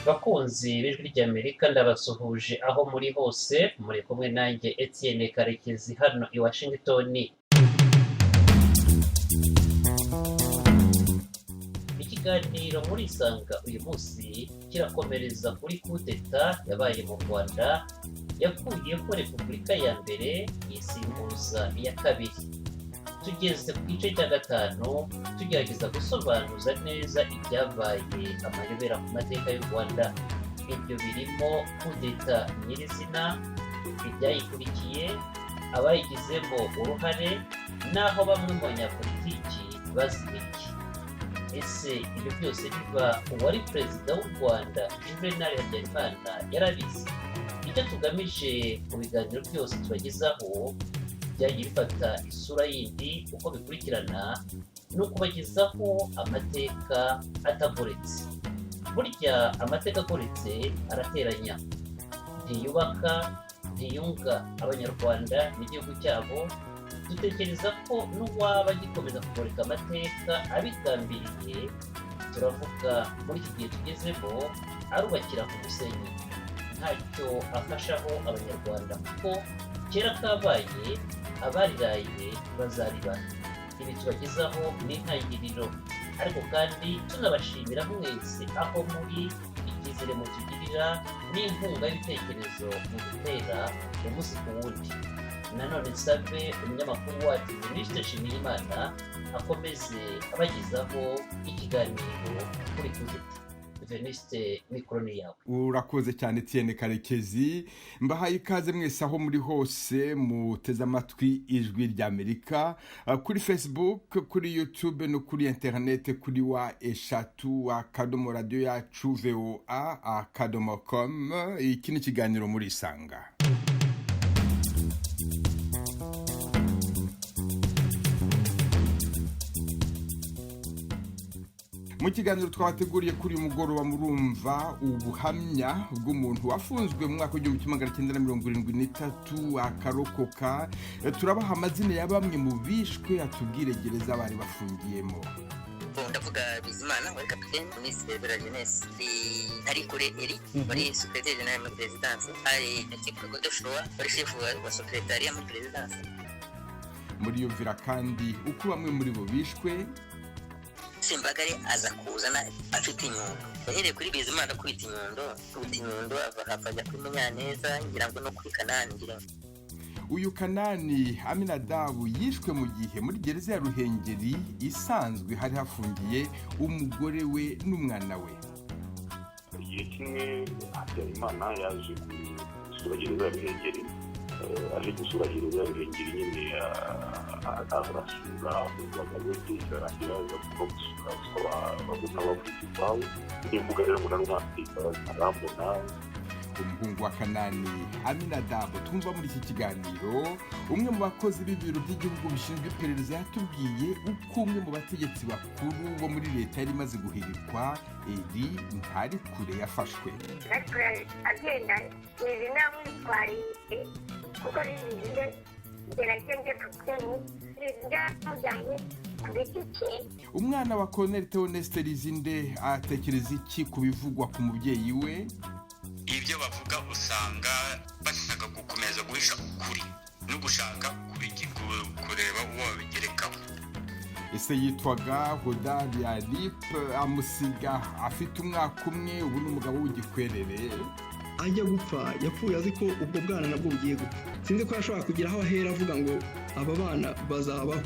Bakunzi b'Ijwi ry'Amerika, ndabasuhuje aho muri hose. Muri kumwe nanjye Etienne Karekezi hano i Washington. Ikiganiro muri Isanga uyu munsi kirakomereza kuri kudeta yabaye mu Rwanda, yakuyeho Repubulika ya mbere isimbuza iya kabiri. Tugeze ku gice cya gatanu, tugerageza gusobanuza neza ibyabaye amayobera ku mateka y'u Rwanda. Ibyo birimo kudeta nyirizina, ibyayikurikiye, abayigizemo uruhare, n'aho bamwe mu banyapolitiki bazimiye. Ese ibyo byose biba, uwari Perezida w'u Rwanda Juvenal Habyarimana yarabizi? Icyo tugamije mu biganiro byose tubagezaho byagiye bifata isura yindi uko bikurikirana ni ukubagezaho amateka atagoretse. Burya amateka agoretse arateranya, ntiyubaka, ntiyunga Abanyarwanda n'igihugu cyabo. Dutekereza ko n'uwaba agikomeza kugoreka amateka abigambiriye, turavuga muri iki gihe tugezemo, arubakira ku musenyi, ntacyo afashaho Abanyarwanda, kuko kera kabaye abariraye bazaribara. Ibi tubagezaho ni intangiriro, ariko kandi tunabashimira mwese aho muri, icyizere mutugirira n'inkunga y'ibitekerezo mudutera umunsi ku wundi. Nanone nsabe umunyamakuru wacu Venuste Nshimiyimana akomeze abagezaho ikiganiro kuri kudeta. Venuste, mikoro ni yawe. Urakoze cyane, Etienne Karekezi. Mbahaye ikaze mwese aho muri hose muteze amatwi Ijwi ry'Amerika kuri Facebook, kuri YouTube no kuri interinete kuri www.radioyacuvoa.com. Iki ni ikiganiro muri Isanga. Mu kiganiro twabateguriye kuri uyu mugoroba, murumva ubuhamya bw'umuntu wafunzwe mu mwaka w'1973 akarokoka. Turabaha amazina ya bamwe mu bishwe, atubwire gereza bari bafungiyemo. Ndavuga Bizimana wari kapitene, minisitiri de la jeunesse, Ntarikure Eric wari secrétaire général muri présidence, hari Ndakeka Godefroid wari chef wa secrétariat muri présidence. Muriyumvira kandi uko bamwe muri bo bishwe. Sembagare aza kuzana afite inyundo, yahereye kuri Bizimana akubita inyundo, akubita inyundo, ava hava ajya kuri Munyaneza, ngira ngo no kuri Kanani, ngira ngo. Uyu Kanani Aminadabu yishwe mu gihe muri gereza ya Ruhengeri isanzwe hari hafungiye umugore we n'umwana we. Igihe kimwe Habyarimana yaje gusura gereza ya Ruhengeri, aje gusura gereza ya Ruhengeri nyine, arasura abagabo be, arangira aza gusura babona bavuga iwabo n'imbuga rero ngo narumwateka arambona. Umuhungu wa Kanani Aminadabu twumva muri iki kiganiro, umwe mu bakozi b'ibiro by'igihugu bishinzwe iperereza, yatubwiye uko umwe mu bategetsi bakuru bo muri leta yari imaze guhirikwa, Eri Ntarikure, yafashwe. Ntarikure agenda izi namwitwariye kuko rizinze gerageze kapiteni ndamujyanye ku giti cye. Umwana wa Colonel Theoneste Lizinde atekereza iki ku bivugwa ku mubyeyi we? Ibyo bavuga usanga bashaka gukomeza guhisha ukuri no gushaka kureba uwo babigerekaho. Ese yitwaga Hodari Alipe, amusiga afite umwaka umwe, ubu ni umugabo w'igikwerere. Ajya gupfa yapfuye azi ko ubwo bwana nabwo bugiye gupfa. Sinzi ko yashobora kugira aho ahera avuga ngo aba bana bazabaho.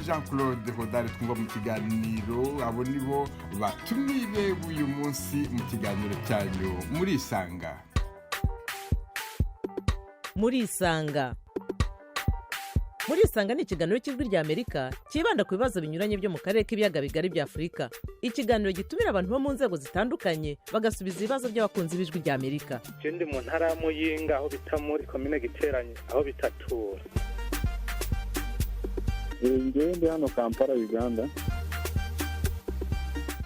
Jean Claude Hodari twumva mu kiganiro, abo ni bo batumire b'uyu munsi mu kiganiro cyanyu muri Isanga. Muri Isanga, muri Isanga ni ikiganiro cy'Ijwi ry'Amerika cyibanda ku bibazo binyuranye byo mu karere k'Ibiyaga Bigari bya Afurika. Ikiganiro gitumira abantu bo mu nzego zitandukanye, bagasubiza ibibazo by'abakunzi b'Ijwi ry'Amerika. Je ndi mu ntara ya Muyinga, aho bita muri komine Giteranye, aho bitatura. Njyewe ndi hano Kampala, Uganda.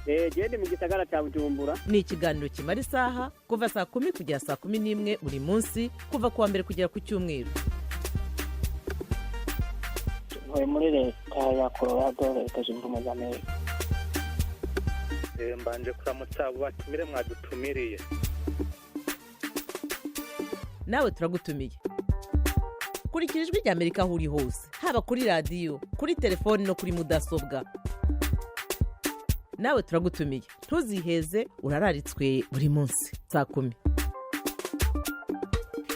Gende mu gisagara cya Bujumbura. Ni ikiganiro kimara isaha, kuva saa 10 kugera saa 11 buri munsi, kuva ku wa mbere kugera ku cyumweru. Ntuye muri Leta ya Colorado, Leta Zunze Ubumwe za Amerika. Mbanje kuramutsa abo batumire mwadutumiriye. Nawe turagutumiye. Kurikira Ijwi ry'Amerika aho uri hose, haba kuri radiyo, kuri telefoni no kuri mudasobwa. Nawe turagutumiye, ntuziheze, urararitswe buri munsi saa 10.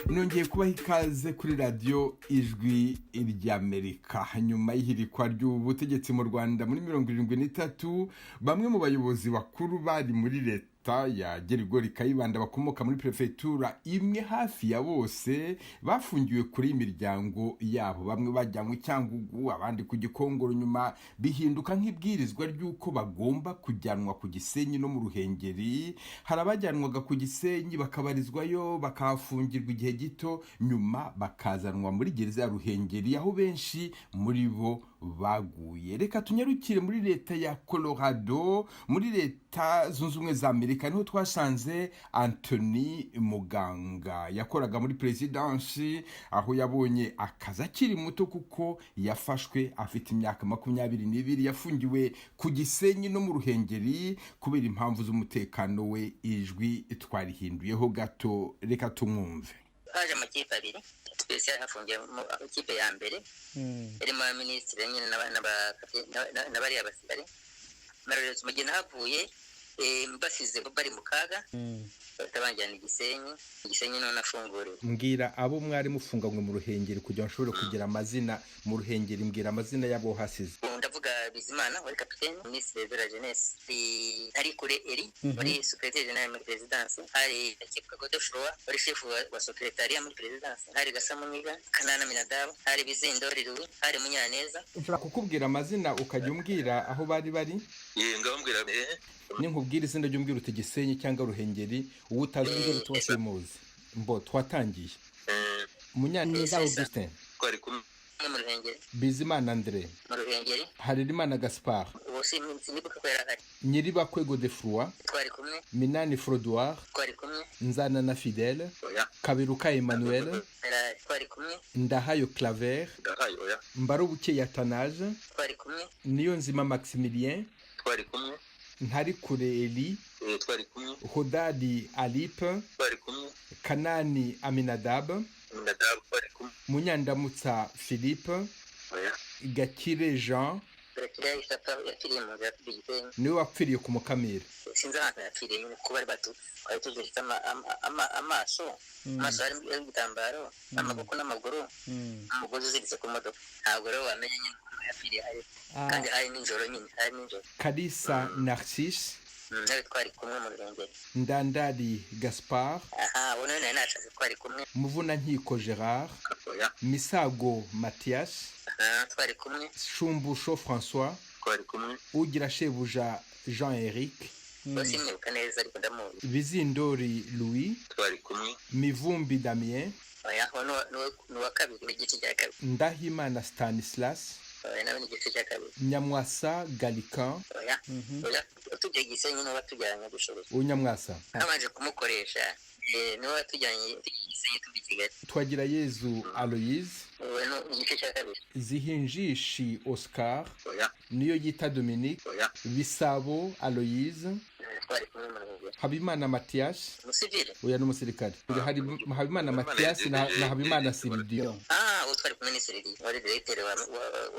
Nongeye kubaha ikaze kuri Radiyo Ijwi ry'Amerika. Nyuma y'ihirikwa ry'ubutegetsi mu Rwanda muri 73, bamwe mu bayobozi bakuru bari muri leta ya Gerigori Kayibanda bakomoka muri perefegitura imwe hafi ya bose bafungiwe kuri imiryango yabo. Bamwe bajyanywe Cyangugu, abandi ku Gikongoro, nyuma bihinduka nk'ibwirizwa ry'uko bagomba kujyanwa ku Gisenyi no mu Ruhengeri. Hari abajyanwaga ku Gisenyi bakabarizwayo, bakahafungirwa igihe gito, nyuma bakazanwa muri gereza ya Ruhengeri, aho benshi muri bo baguye. Reka tunyarukire muri leta ya Colorado, muri Leta Zunze Ubumwe za Amerika, niho twasanze Anthony Muganga. Yakoraga muri perezidansi, aho yabonye akazi akiri muto kuko yafashwe afite imyaka 22. Yafungiwe ku Gisenyi no mu Ruhengeri kubera impamvu z'umutekano we. Ijwi twarihinduyeho gato, reka tumwumve. Haje amakipe abiri spécial, hafungiyemo ikipe ya mbere irimo abaminisitiri nyine n'abariya basirikare. Mu gihe nahavuye basize bari mu kaga, bahita banjyana Igisenyi. Igisenyi none afunguriwe. Mbwira abo mwari mufunganywe mu Ruhengeri kugira ngo nshobore kugira amazina mu Ruhengeri. Mbwira amazina y'abo hasize. Ndavuga Bizimana wari kapitene, minisitiri de la jeunesse, Ntarikure Eri wari secrétaire général muri perezidansi, hari Kitwa Godefroid wari chef wa secrétariat muri perezidansi, hari Gasamunyiga, Kanana Minadabu, hari Bizindori Louis, hari Munyaneza. Nshobora kukubwira amazina ukajya umbwira aho bari bari? Ngambwira. Ninkubwira izina ry'umbwira uti Gisenyi cyangwa Ruhengeri. Uwo utazi umbwira uti wasimuzi. Mbo twatangiye: Munyaneza Augustin. Twari kumwe. Mu Ruhengeri. Bizimana Andre. Mu Ruhengeri. Harerimana Gaspard. Ubu sinibuka ko yari ahari. Nyiribakwe Godefroid. Twari kumwe. Minani Frodoir. Twari kumwe. Nzanana Fidele, Kaberuka Emmanuel. Twari kumwe. Ndahayo Claver. Ndahayo, oya. Mbarubuke Athanase. Twari kumwe. Niyonzima Maximilien. Twari kumwe. Ntarikure Eli. Twari kumwe. Hodadi Alipe. Twari kumwe. Kanani Aminadab. Aminadabu, twari kumwe. Munyandamutsa Philippe. Oya. Gakire Jean. Gakire yahise apfa, yapfiriye mu nzira yapfiriye Gisenyi. Niwe wapfiriye ku Mukamira? Sinzi ahantu yapfiriye nyine, kuko bari batu twari tuziritse amaso harimo igitambaro, amaboko n'amaguru, umugozi uziritse ku modoka. Ntabwo rero wamenya nyine ukuntu yapfiriye hari, kandi hari nijoro nyine, hari nijoro. Kalisa Narcisse. Nawe twari kumwe mu Ruhengeri. Ndandari Gaspard. Aha, ubu nawe nari nashatse, twari kumwe. Muvunankiko Gerard. Oya. Misago Mathias. Aha, twari kumwe. Shumbusho François. Twari kumwe. Ugira Shebuja Jean Eric. Bose simwibuka neza, ariko ndamuzi. Bizindori Louis. Twari kumwe. Mivumbi Damien. Oya, uwo ni uwa kabiri, ni igice cya kabiri. Ndahimana Stanislas. Oya, nawe ni igice cya kabiri. Nyamwasa Galican. Oya, oya, tujya Gisenyi niwe watujyanye gushoboza. Unyamwasa. Nabanje kumukoresha, niwe watujyanye tujya Gisenyi tuva i Kigali. Twagirayezu Aloise. Uwo ni igice cya kabiri. Zihinjishi Oscar. Oya. Niyo yita Dominique. Oya. Bisabo Aloise. Twari kumwe mu Ruhengeri. Habimana Mathias. Umusivile. Oya, n'umusirikare. Hari Habimana Mathias na Habimana Siridiyo. Ah, uwo twari kumwe ni Seriri wari directeur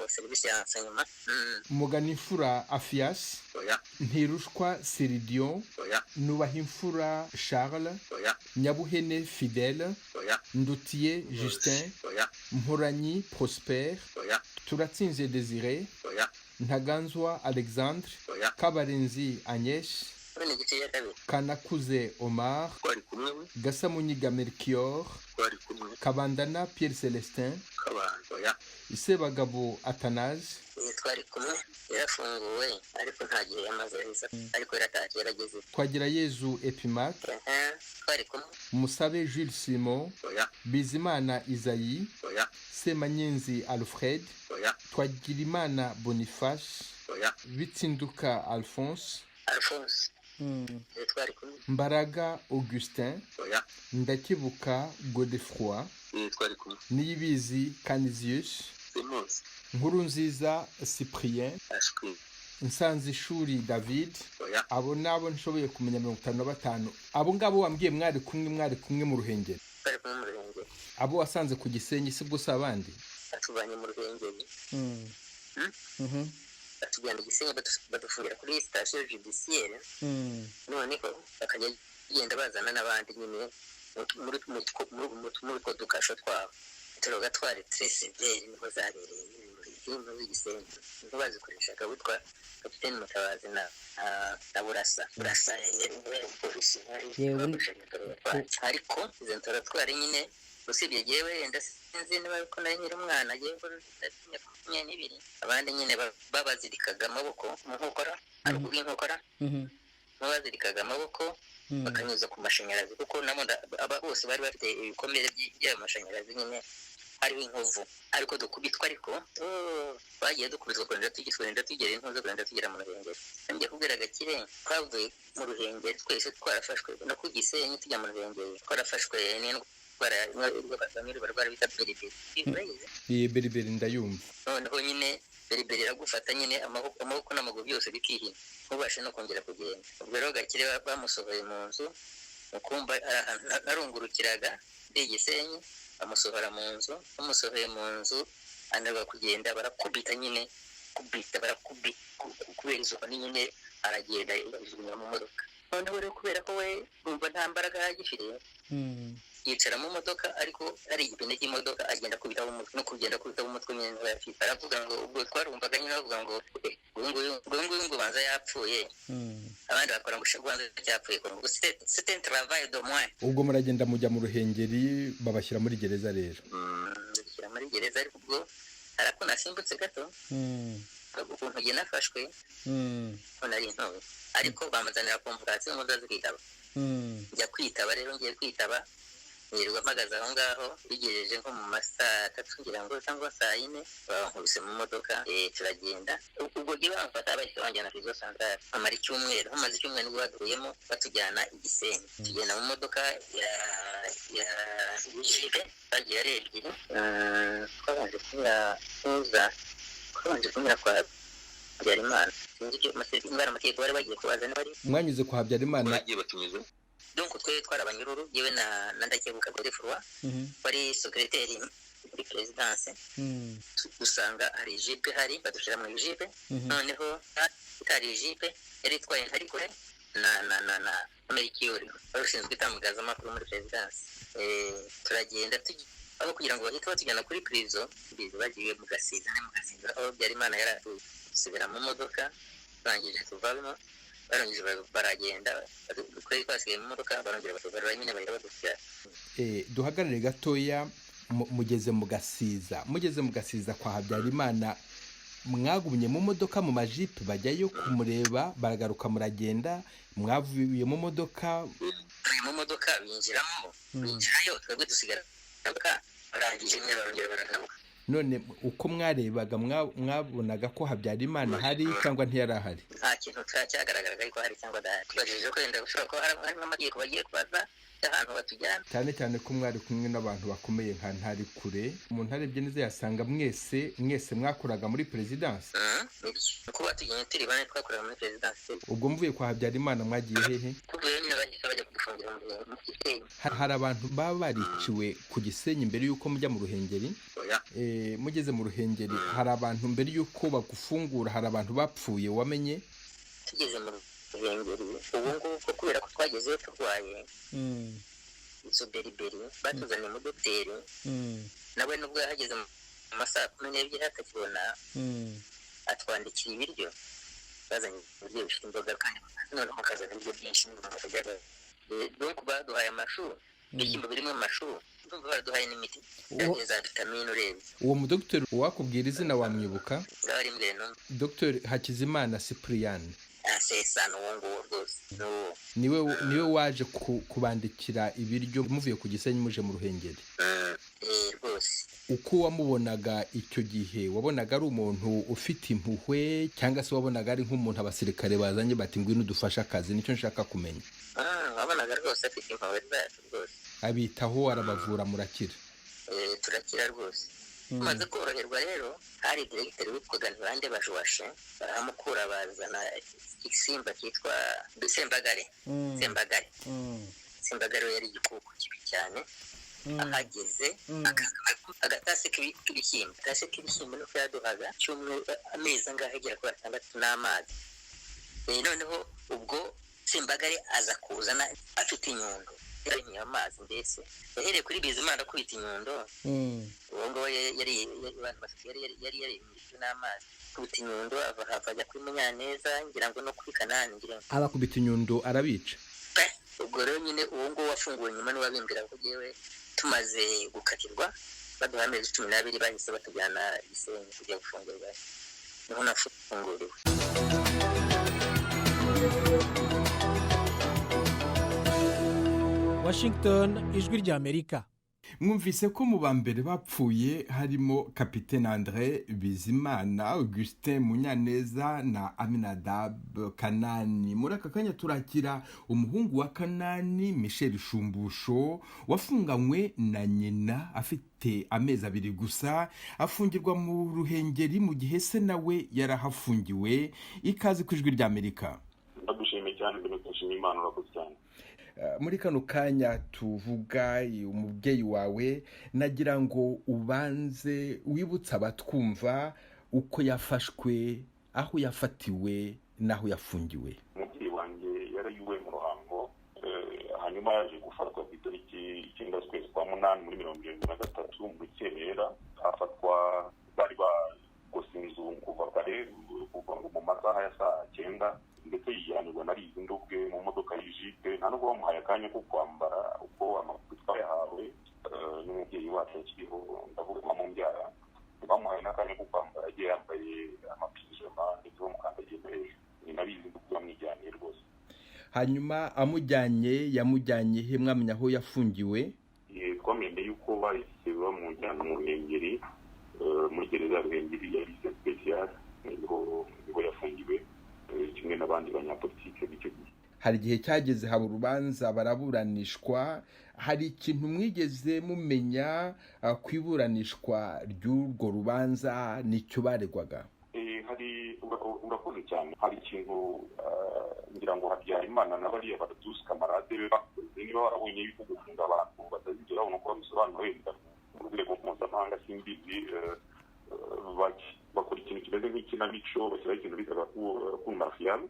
wa service ya enseignement. Muganimfura Afias. Oya. Ntirushwa Siridiyo. Oya. Nubahimfura Charles. Oya. Nyabuhene Fidele. Oya. Ndutiye Justin. Oya. Mporanyi Prosper. Oya. Turatsinze Desire. Oya. Ntaganzwa Alexandre. Oya. Kabarenzi Agnes. Uwo ni igice cya kabiri. Kanakuze Omar. Twari kumwe we. Gasamunyiga Melchior. Twari kumwe. Kabandana Pierre Celestin. Kabanda, oya. Sebagabo Athanase. Twari kumwe, yarafunguwe ariko nta gihe yamaze aheza, ariko yaratashye, yarageze. Twagirayezu Epimaque. Aha, twari kumwe. Musabe Jules Simon. Oya. Bizimana Isayi. Oya. Semanyenzi Alfred. Oya. Twagirimana Boniface. Oya. Bitsinduka Alphonse. Alphonse, twari kumwe. Mbaraga Augustin. Oya. Ndakibuka Godefroid. Twari kumwe. Niyibizi Canisius. Simuzi. Nkurunziza Cyprien. Ashwi. Nsanzishuri David. Abo nabo nshoboye kumenya 55. Abo ngabo wambwiye mwari kumwe mu Ruhengeri? Twari kumwe mu Ruhengeri. Abo wasanze ku Gisenyi si bwo si abandi? Batuvanye mu Ruhengeri, batujyana i Gisenyi, badufungira kuri station judiciaire. Noneho bakajya bagenda bazana n'abandi nyine muri utwo dukasho twabo. Interrogatoire très sévère niho zabereye nyine muri Gisenyi, niho bazikoreshaga, witwa Kapiteni Mutabazi na Burasa. Burasa yari umupolisi bakoreshaga interrogatoire. Ariko izo interrogatoire nyine, usibye jyewe, wenda sinzi niba ko nari nkiri umwana, jyewe ko imyaka 22, abandi nyine babazirikaga amaboko mu nkokora, haruguru y'inkokora babazirikaga amaboko, bakanyuza ku mashanyarazi, kuko nabo aba bose bari bafite ibikomere by'ayo mashanyarazi nyine, hariho inkovu. Ariko dukubitwa, ariko oh, bagiye dukubitwa kurinda tugera intuza, kurinda tugera mu Ruhengeri. Ngiye kubwira Gakire, twavuye mu Ruhengeri twese twarafashwe, no ku Gisenyi tujya mu Ruhengeri twarafashwe n'indwara bamwe barwara bita beriberi. Urayizi? Iyi beriberi ndayumva. Noneho nyine beriberi iragufata nyine, amaboko n'amaguru byose bikihina, ntubashe no kongera kugenda. Ubwo rero Gakire bamusohoye mu nzu, mu kumba ari ahantu narungurukiraga ndi i Gisenyi, bamusohora mu nzu. Bamusohoye mu nzu ananirwa kugenda, barakubita nyine, kubita, barakubita kubera izo nkoni nyine, aragenda ajugunya mu modoka. Noneho rero kubera ko we bumva nta mbaraga agifite, yicara mu modoka, ariko ari igipine cy'imodoka, agenda akubitaho umutwe, no kugenda akubitaho umutwe nyine niho yapfiriye. Baravuga ngo, ubwo twarumvaga nyine bavuga ngo: "Eh, uyu nguyu ngo banza yapfuye." Abandi bakora ngo banza cyapfuye, ngo c'est un travail de moins. Ubwo muragenda mujya mu Ruhengeri, babashyira muri gereza rero? Dushyira muri gereza, ariko ubwo hari ako nasimbutse gato, ukuntu njye nafashwe ko nari ntoye, ariko bamuzanira convocation ngo nzaze kwitaba. Njya kwitaba rero, ngiye kwitaba nirirwa mpagaze aho ngaho, bigejeje nko mu ma 3:00 ngira ngo cyangwa saa 4, bankubise mu modoka, turagenda. Ubwo gihe bamfata bahita banjyana prison centrale, mpamara icyumweru. Hamaze icyumweru nibwo badukuyemo batujyana i Gisenyi. Tugenda mu modoka ya jipe, bagiye ari ebyiri. Twabanje kunyura tuza, twabanje kunyura kwa Habyarimana, sinzi icyo niba ari amategeko bari bagiye kubaza, niba ari Mwanyuze kwa Habyarimana? Bagiye batunyuze. Donc twari twari abanyururu, yewe na Ndakebuka Godefroid wari secrétaire muri présidence. Usanga hari jipe hari, badushyira mu jipe. Noneho itari jipe yari itwaye Ntarikure na Merikiyori wari ushinzwe itangazamakuru muri présidence. Turagenda aho kugira ngo bahite batujyana kuri prison, bagiye mu Gasiza, mu Gasiza aho Habyarimana yari atuye. Dusubira mu modoka, barangije tuvamo, barangije baragenda, twari twasigaye mu modoka, barongera batugarura nyine, bahita badushyira. Duhagarare gatoya. Mugeze mu Gasiza, mugeze mu Gasiza kwa Habyarimana, mwagumye mu modoka, mu majipe bajyayo kumureba, baragaruka, muragenda, mwavuye mu modoka? Mu modoka binjiramo, binjirayo, twebwe dusigara, barangije nyine barongera baragaruka. None uko mwarebaga, mwabonaga ko Habyarimana ahari cyangwa ntiyari ahari? Nta kintu cyagaragaraga ariko hari cyangwa adahari. Tubajije ko wenda bishobora kuba harimo amategeko bagiye kubaza y'ahantu batujyana. Cyane cyane ko mwari kumwe n'abantu bakomeye nka Ntarikure, umuntu arebye neza yasanga mwese mwese mwakoraga muri perezidansi. Uko batujyanye turi bane, twakoraga muri perezidansi. Ubwo mvuye kwa Habyarimana mwagiye hehe? Tuvuyeyo nyine bahise bajya kudufungira mu Gisenyi. Hari abantu baba bariciwe ku Gisenyi mbere y'uko mujya mu Ruhengeri? Mugeze mu Ruhengeri, hari abantu mbere y'uko bagufungura, hari abantu bapfuye wamenye? Tugeze mu Ruhengeri, ubu ngubu kubera ko twagezeyo turwaye izo beriberi, batuzaniye umudogiteri, nawe nubwo yahageze mu ma 12:00 atakibona, atwandikira ibiryo. Bazanye ibiryo bifite imboga, kandi noneho bakazana ibiryo byinshi. Donc baduhaye amashu, ibishyimbo birimo amashu, ndumva baraduhaye n'imiti za vitamine urebye. Uwo mudogiteri uwakubwira izina wamwibuka? Ngaho ari imbere numva. Dr Hakizimana Cyprien. Sesa, ni uwo nguwo rwose, ni uwo. Niwe waje kubandikira ibiryo muvuye ku Gisenyi muje mu Ruhengeri? Rwose. Uko wamubonaga icyo gihe, wabonaga ari umuntu ufite impuhwe, cyangwa se wabonaga ari nk'umuntu abasirikare bazanye bati: "Ngwino udufashe akazi"? Nicyo nshaka kumenya. Wabonaga rwose afite impuhwe zacu rwose. Abitaho, arabavura, murakira? Turakira rwose. Tumaze koroherwa rero, hari diregiteri witwaga Ntibande Bajuwashe, barahamukura, bazana igisimba cyitwa Sembagare. Sembagare, Sembagare we yari igikoko kibi cyane. Ahageze agatasi k'ibishyimbo, agatasi k'ibishyimbo niko yaduhaga cyumwe, amezi angahe agera kuri 6 n'amazi. Noneho ubwo Sembagare aza kuzana afite inyundo, yarinyoye amazi, mbese yahereye kuri Bizimana akubita inyundo. Uwo nguwo yari abantu batatu yari yariyungishije n'amazi, akubita inyundo, ava hava ajya kuri Munyaneza, ngira ngo no kuri Kanani, ngira ngo. Abakubita inyundo, arabica. Ubwo rero nyine uwo nguwo wafunguwe nyuma niwe wabimbwira ko yewe tumaze gukatirwa, baduha amezi 12, bahise batujyana Gisenyi kujya gufungurwa, niho nafunguriwe. Washington, Ijwi ry'Amerika. Mwumvise ko mu ba mbere bapfuye harimo Kapitene Andre Bizimana, Augustin Munyaneza na Aminadab Kanani. Muri aka kanya turakira umuhungu wa Kanani, Michel Shumbusho, wafunganywe na nyina afite amezi 2 gusa, afungirwa mu Ruhengeri mu gihe se nawe yarahafungiwe. Ikaze ku Ijwi ry'Amerika. Ndagushimiye cyane mbere, ndashima Imana, urakoze cyane. Muri kano kanya tuvuga umubyeyi wawe, nagira ngo ubanze wibutse abatwumva uko yafashwe, aho yafatiwe n'aho yafungiwe. Umubyeyi wanjye yarayuwe mu Ruhango, hanyuma yaje gufatwa ku itariki 9 z'ukwezi kwa 8 muri 73 mu rukerera. Afatwa bari bagose inzu kuva kare, kuva ngo mu masaha ya saa 9, ndetse yijyanirwa na Rizinde ubwe mu modoka y'ijipe. Nta nubwo bamuhaye akanya ko kwambara, uko amakuru twayahawe n'umubyeyi wacu akiriho, ndavuga mama umbyara, bamuhaye n'akanya ko kwambara, agiye yambaye amapijama, ndetse bamukandagiye no hejuru. Ni na Rizinde ubwe bamwijyaniye rwose. Hanyuma amujyanye, yamujyanye he? Mwamenya aho yafungiwe? Twamenye yuko bahise bamujyana mu Ruhengeri, muri gereza ya Ruhengeri ya lycée spéciale, niho yafungiwe kimwe n'abandi banyapolitike b'icyo gihe. Hari igihe cyageze haba urubanza, baraburanishwa. Hari ikintu mwigeze mumenya ku iburanishwa ry'urwo rubanza n'icyo baregwaga? Hari, urakoze cyane, hari ikintu ngira ngo Habyarimana na bariya baradusi kamarade be bakoze, niba barabonye yuko gufunga abantu batazigera babona uko babisobanura wenda mu rwego mpuzamahanga, simbizi, bakora ikintu kimeze nk'ikinamico, bashyiraho ikintu bitaga cour martiale.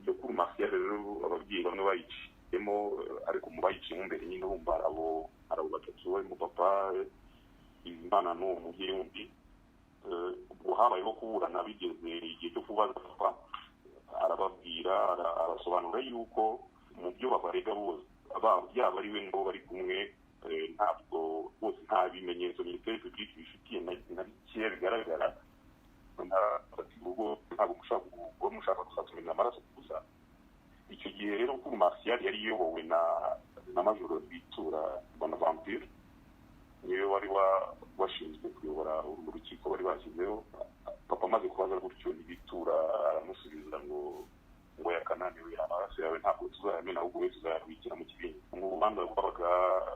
Iyo cour martiale rero ababyeyi bamwe bayiciyemo, ariko mu bayiciyemo imbere nyine bumva hari abo batatu barimo papa Bizimana n'uwo mubyeyi wundi. Ubwo habayeho kuburana, bigeze igihe cyo kubaza papa, arababwira, arasobanura yuko mu byo babarega bose, yaba ari we n'uwo bari kumwe, ntabwo bose, nta bimenyetso Minisiteri publique bifitiye na bikeya bigaragara. Ubwo ntabwo mushaka kuba mushaka kuzatumenera amaraso gusa. Icyo gihe rero cour martiale yari iyobowe na Majoro Bitura Bonaventure, niwe wari washinzwe kuyobora urwo rukiko bari bashyizeho. Papa amaze kubaza gutyo, Ntibitura aramusubiza ngo yakananiwe, amaraso yawe ntabwo tuzayamena, ahubwo we tuzayabikira mu kibindi. Ni urubanza rwabaga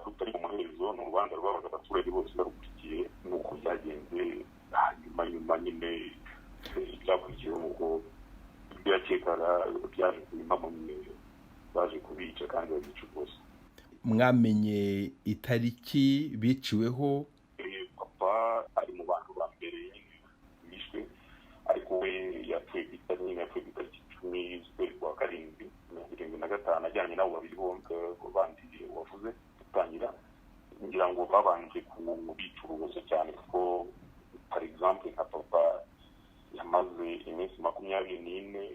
rutari mu muhezo, ni urubanza rwabaga abaturage bose barukurikiye. Nuko byagenze. Hanyuma nyuma nyine ibyakurikiyeho, nuko ibyo yakekaga byaje kuba impamo nyine, baje kubica kandi babica rwose. Mwamenye itariki biciweho? Papa ari mu bantu ba mbere nyine bishwe, ariko we yapfuye ku itariki nyine, yapfuye ku itariki 10 z'ukwezi kwa 7 75, ajyanye n'abo babiri bombi bandi wavuze gutangira. Ngira ngo babanje kubica urubozo cyane, kuko par exemple nka papa yamaze iminsi 24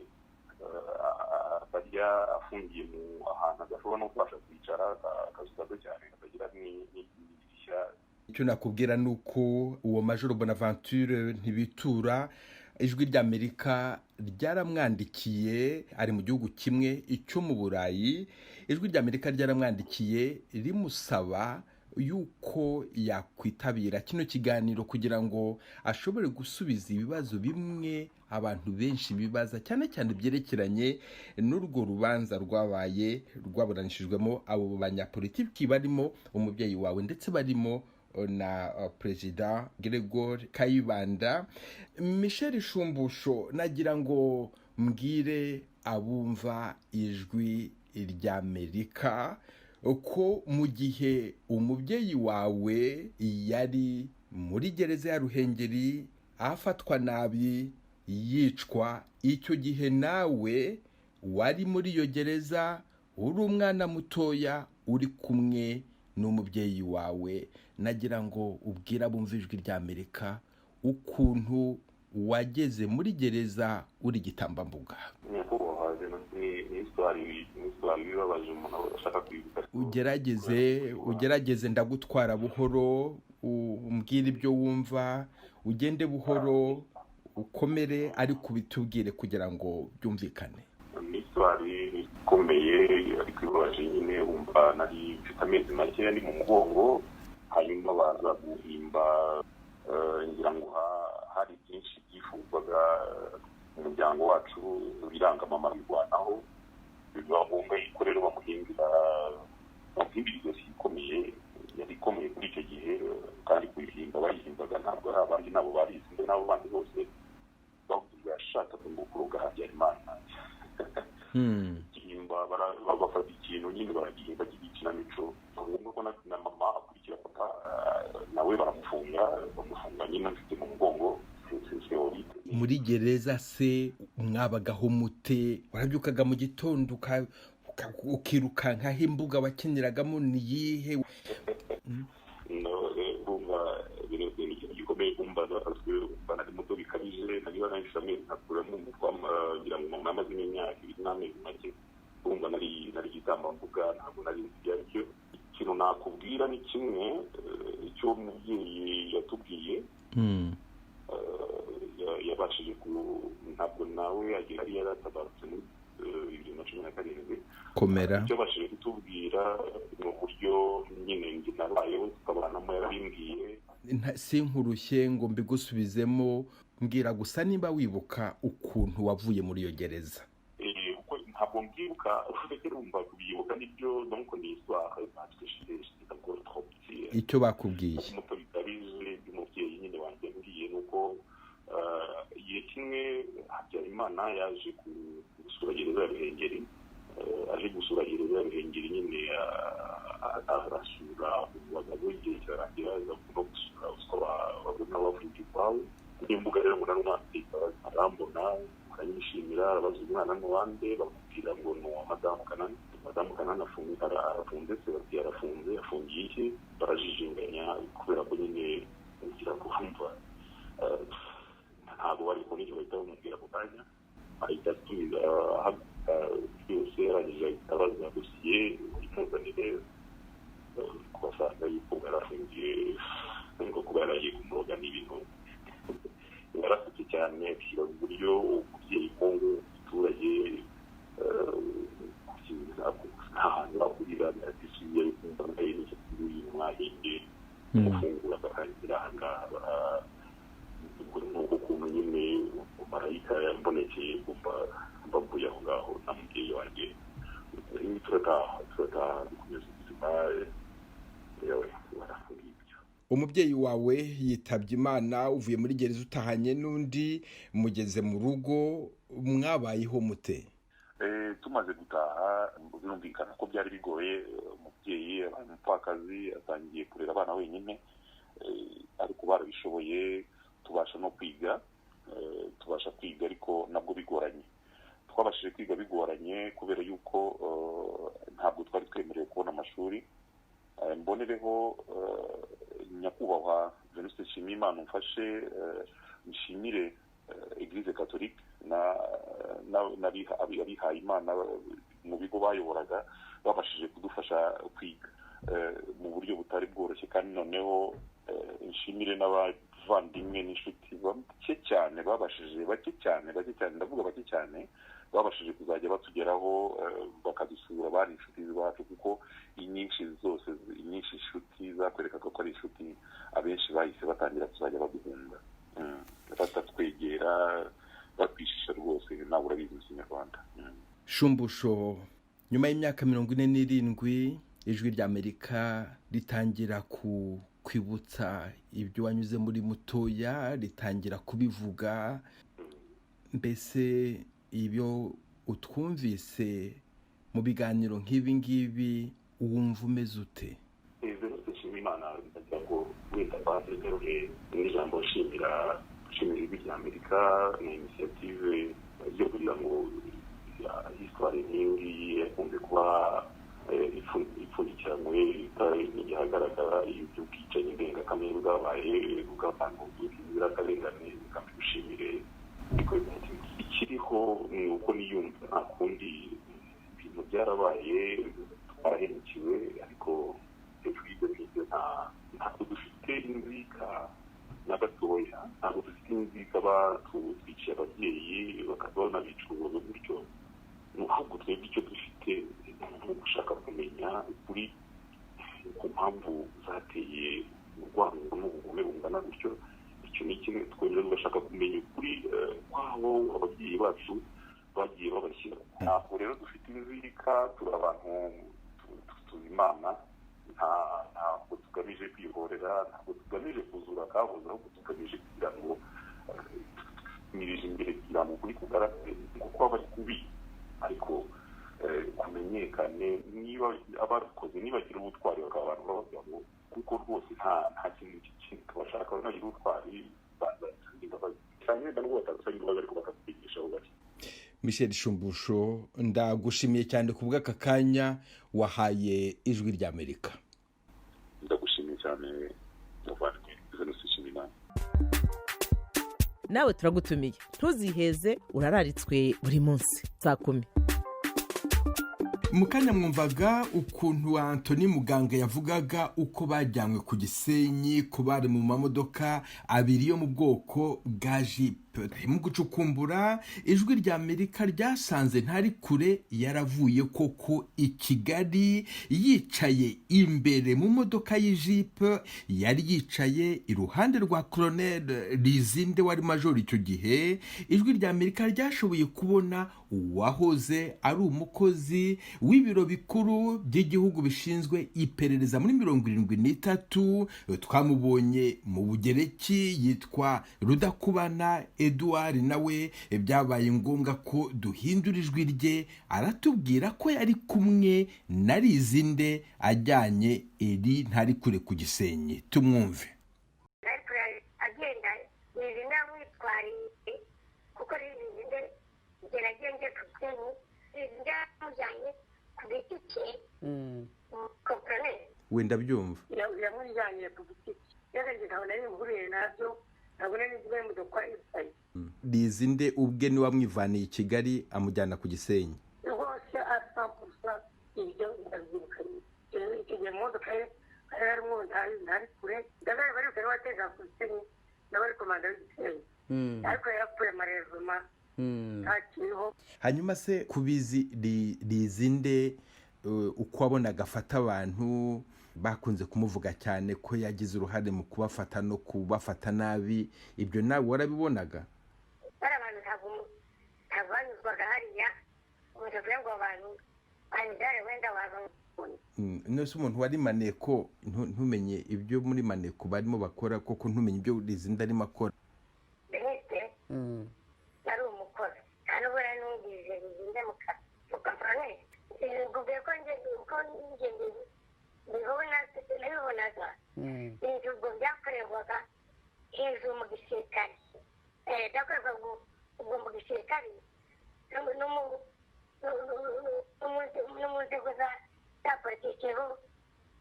atarya, afungiye mu ahantu adashobora no kubasha kwicara, akazu gato cyane katagira n'idirishya. Icyo nakubwira ni uko uwo Majoro Bonaventure Ntibitura, Ijwi ry'Amerika ryaramwandikiye, ari mu gihugu kimwe icyo mu Burayi. Ijwi ry'Amerika ryaramwandikiye rimusaba yuko yakwitabira kino kiganiro kugira ngo ashobore gusubiza ibibazo bimwe abantu benshi bibaza, cyane cyane byerekeranye n'urwo rubanza rwabaye, rwaburanishijwemo abo banyapolitiki barimo umubyeyi wawe ndetse barimo Na Perezida Gregoire Kayibanda. Michel Shumbusho, nagira ngo mbwire abumva Ijwi ry'Amerika ko mu gihe umubyeyi wawe yari muri gereza ya Ruhengeri, afatwa nabi, yicwa, icyo gihe nawe wari muri iyo gereza, uri umwana mutoya, uri kumwe n'umubyeyi wawe. Nagira ngo ubwire abumva Ijwi ry'Amerika ukuntu wageze muri gereza uri igitambambuga. Nyakubahwa, ni histoire ibabaje umuntu ashaka kwibuka. Ugerageze, ugerageze, ndagutwara buhoro, umbwire ibyo wumva, ugende buhoro, ukomere, ariko ubitubwire kugira ngo byumvikane. Ni histoire ikomeye ariko ibabaje nyine. Wumva nari mfite amezi makeya ndi mu mugongo, hanyuma baza guhimba, ngira ngo hari byinshi byifuzwaga mu muryango wacu, biranga, mama birwanaho, biba ngombwa yuko rero bamuhimbira idosiye ikomeye, yari ikomeye kuri icyo gihe. Kandi kuyihimba, bayihimbaga ntabwo ari abandi, nabo barizi n'abo bandi bose bavuga yashakaga ngo kuroga Habyarimana. Gihimba, bafata ikintu nyine baragihimba cy'igikinamico. Ngombwa ko na mama akurikira papa, nawe baramufunga, bamufunga nyine afite mu mugongo. Muri gereza se mwabagaho mute? Warabyukaga mu gitondo ukirukankaho? Imbuga wakiniragamo ni iyihe? Urumva ni ikintu gikomeye kumbaza. Umva nari muto bikabije, nari narangije amezi nkakuramo umutwe, ngira ngo mama amazemo imyaka 2 n'amezi make. Urumva nari igitambambuga, ntabwo nari nzi ibyo ari byo. Ikintu nakubwira ni kimwe, icyo umubyeyi yatubwiye yabashije ku ntabwo nawe yari yaratabarutse muri 2017. Komera. Icyo yabashije kutubwira ni uburyo nyine njye nabayeho, tukabanamo, yarabimbwiye. Sinkurushye ngo mbigusubizemo, mbwira gusa niba wibuka ukuntu wavuye muri iyo gereza. Kuko ntabwo mbyibuka, uretse urumva kubyibuka nibyo, donc ni histoire parce que j'étais encore trop petit. Icyo bakubwiye. Muto bikabije. By'umubyeyi nyine wanjye mbwiye ni uko igihe kimwe Habyarimana yaje gusura gereza ya Ruhengeri, aje gusura gereza ya Ruhengeri nyine, arasura abagabo, igihe kirarangira aza no gusura uko babona bavuga iwabo n'imbuga. Rero ngo nari umwana, arambona, aranyishimira, arabaza umwana n'uwande, bamubwira ngo ni uwa madamu Kanani. Madamu Kanani arafunze se? Bati arafunze. Afungiye iki? Barajijinganya kubera ko nyine ngira ngo urumva ntabwo bari kubona icyo bahita bamubwira ako kanya. Ahita atumiza, ahaguruka byose, arangije ahita abaza dosiye imuzanire, kubasanga yuko yarafungiye ngo kuba yaragiye kumuroga. Ni ibintu yarasetse cyane, akibaza uburyo umubyeyi nk'uwo, umuturage, nta hantu bahurira, dosiye kumva n'icyo mwahimbye mufungura bakagira aha ngaha. Nuko ukuntu nyine marayika yambonekeye, kumva mbavuye aho ngaho na mubyeyi wanjye, turataha, turataha, dukomeza ubuzima. Yewe, barafungiye ibyo. Umubyeyi wawe yitabye Imana, uvuye muri gereza utahanye n'undi, mugeze mu rugo, mwabayeho mute? Tumaze gutaha, birumvikana ko byari bigoye. Umubyeyi abaye umupfakazi, atangiye kurera abana wenyine, ariko barabishoboye, tubasha no kwiga, tubasha kwiga ariko nabwo bigoranye. Twabashije kwiga bigoranye kubera yuko ntabwo twari twemerewe kubona amashuri. Mbonereho nyakubahwa Venuste Nshimiyimana, umfashe nshimire Église catholique n'abihaye Imana mu bigo bayoboraga, babashije kudufasha kwiga mu buryo butari bworoshye. Kandi noneho nshimire n'abavandimwe n'inshuti bake cyane babashije, bake cyane, bake cyane, ndavuga bake cyane, babashije kuzajya batugeraho, bakadusura, bari inshuti zacu, kuko inyinshi zose, inyinshi inshuti zakwerekaga ko ari inshuti, abenshi bahise batangira kuzajya baduhunga, batatwegera, batwishisha rwose, nawe urabizi mu Kinyarwanda. Shumbusho, nyuma y'imyaka 47 Ijwi ry'Amerika ritangira ku Rikwibutsa ibyo wanyuze muri mutoya, ritangira kubivuga. Mbese ibyo utwumvise mu biganiro nk'ibi ngibi, wumva umeze ute? Nshima Imana. Ndagira ngo wenda bazegaruhe n'ijambo nshimira ijwi rya Amerika na initiative yo kugira ngo histoire nk'iyi ngiyi yakunze kuba ipfundikiranywe ihagaragara, iby'ubwicanyi ndengakamere bwabaye bw'abantu b'inzirakarengane. Reka mbigushimire. Ikiriho ni uko niyumva, nta kundi, ibintu byarabaye, twarahemukiwe, ariko hejuru y'ibyo ngibyo ntabwo dufite inzika na gatoya, ntabwo dufite inzika. Batwiciye ababyeyi bakaba banabica urubozo gutyo, ahubwo twebwe icyo dufite ni ugushaka kumenya ukuri ku mpamvu zateye urwango n'ubugome bungana gutyo. Icyo ni kimwe. Twongera tugashaka kumenya ukuri kw'aho ababyeyi bacu bagiye babashyira. Ntabwo rero dufite inzika, turi abantu tuzi Imana. Ntabwo tugamije kwihorera, ntabwo tugamije kuzura akabuze, ahubwo tugamije kugira ngo tumirije imbere kugira ngo ukuri kugaragare, kuko aba ari kubi ariko kumenyekane. Niba ababikoze nibagira ubutwari bakaba abantu b'abagabo, kuko rwose nta kintu tubashaka, bagira ubutwari bazasaba imbabazi cyane, wenda nubwo batagusaba imbabazi ariko bakakwigisha aho bari. Michel Shumbusho, ndagushimiye cyane ku bw'aka kanya wahaye Ijwi rya Amerika. Ndagushimiye cyane, muvandimwe Venuste Nshimiyimana. Nawe turagutumiye, ntuziheze, urararitswe buri munsi saa 10. Mu kanya mwumvaga ukuntu Antoni Muganga yavugaga uko bajyanywe ku Gisenyi, ko bari mu mamodoka abiri yo mu bwoko bwa jipe. Mu gucukumbura, Ijwi rya Amerika ryasanze ntari kure yaravuye koko i Kigali, yicaye imbere mu modoka y'ijipe, yari yicaye iruhande rwa Colonel Lizinde wari majoro icyo gihe. Ijwi rya Amerika ryashoboye kubona uwahoze ari umukozi w'ibiro bikuru by'igihugu bishinzwe iperereza muri 73. Twamubonye mu Bugereki, yitwa Rudakubana Edouard. Nawe byabaye ngombwa ko duhindura ijwi rye. Aratubwira ko yari kumwe na Lizinde ajyanye eri ntari kure ku Gisenyi. Tumwumve. Agenda, Lizinde amwitwariye, kuko Lizinde nagiye ku Gisenyi, Lizinde yamujyanye ku giti cye, comprenez? Wenda byumva. Yamujyanye ku giti cye, yarangije ntabwo nari muhuriye nabyo, ntabwo nari nzi ko imodoka itwaye. Lizinde ubwe niwe wamwivaniye i Kigali amujyana ku Gisenyi? Rwose asampusa, ibyo ndabyibuka. Icyo gihe mu modoka ye hari harimo ntari kure, ndagaragara bari kare wateza ku Gisenyi, nawe ari komanda w'Igisenyi, ariko yarapfuye amarezuma, ntakiriho. Hanyuma se kubizi Lizinde, uko wabonaga afata abantu, bakunze kumuvuga cyane ko yagize uruhare mu kubafata no kubafata nabi, ibyo nawe warabibonaga? Bari abantu ntabwo banyuzwaga hariya, umuntu avuga ngo abantu banyuzare wenda waba. Nose umuntu wari maneko, ntumenye ibyo muri maneko barimo bakora koko, ntumenye ibyo Lizinde arimo akora? Minisitiri yari umukozi, nta n'ubwo nari numvise Lizinde mu kampani. Nkubwiye ko njye mbibona, nabibonaga inzu ubwo byakorerwaga hejuru mu gisirikare, byakorerwaga ubwo mu gisirikare no mu nzego za politiki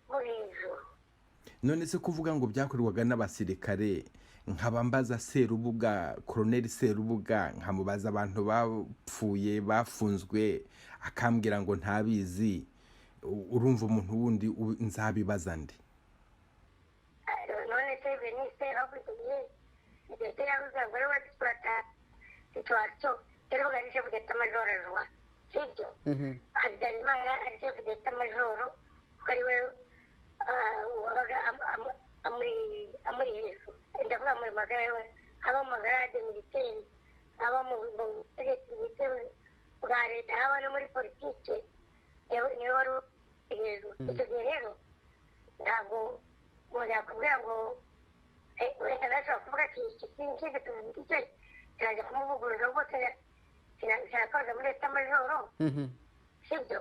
bo hejuru. None se kuvuga ngo byakorerwaga n'abasirikare, nkabambaza Serubuga, Colonel Serubuga, nkamubaza abantu bapfuye bafunzwe, akambwira ngo ntabizi, urumva umuntu wundi nzabibaza ndi? None se Veniste, bakurikiye ndetse yavuze ngo ariwe wadufata situation, Serubuga ari chef d'état major rwa, sibyo? Habyarimana ari chef d'état major, kuko ariwe wabaga amuri hejuru. Ndavuga muri magara, haba mu magarade militaire, haba mu butegetsi bwite bwa leta, haba no muri politike, niwe wari hejuru icyo gihe. Rero ntabwo Umuntu yakubwira ngo wenda nashobora kuvuga ati iki sinkizi tuvuge kirajya kumuvuguruza rwose, kirakoze muri etamajoro, sibyo?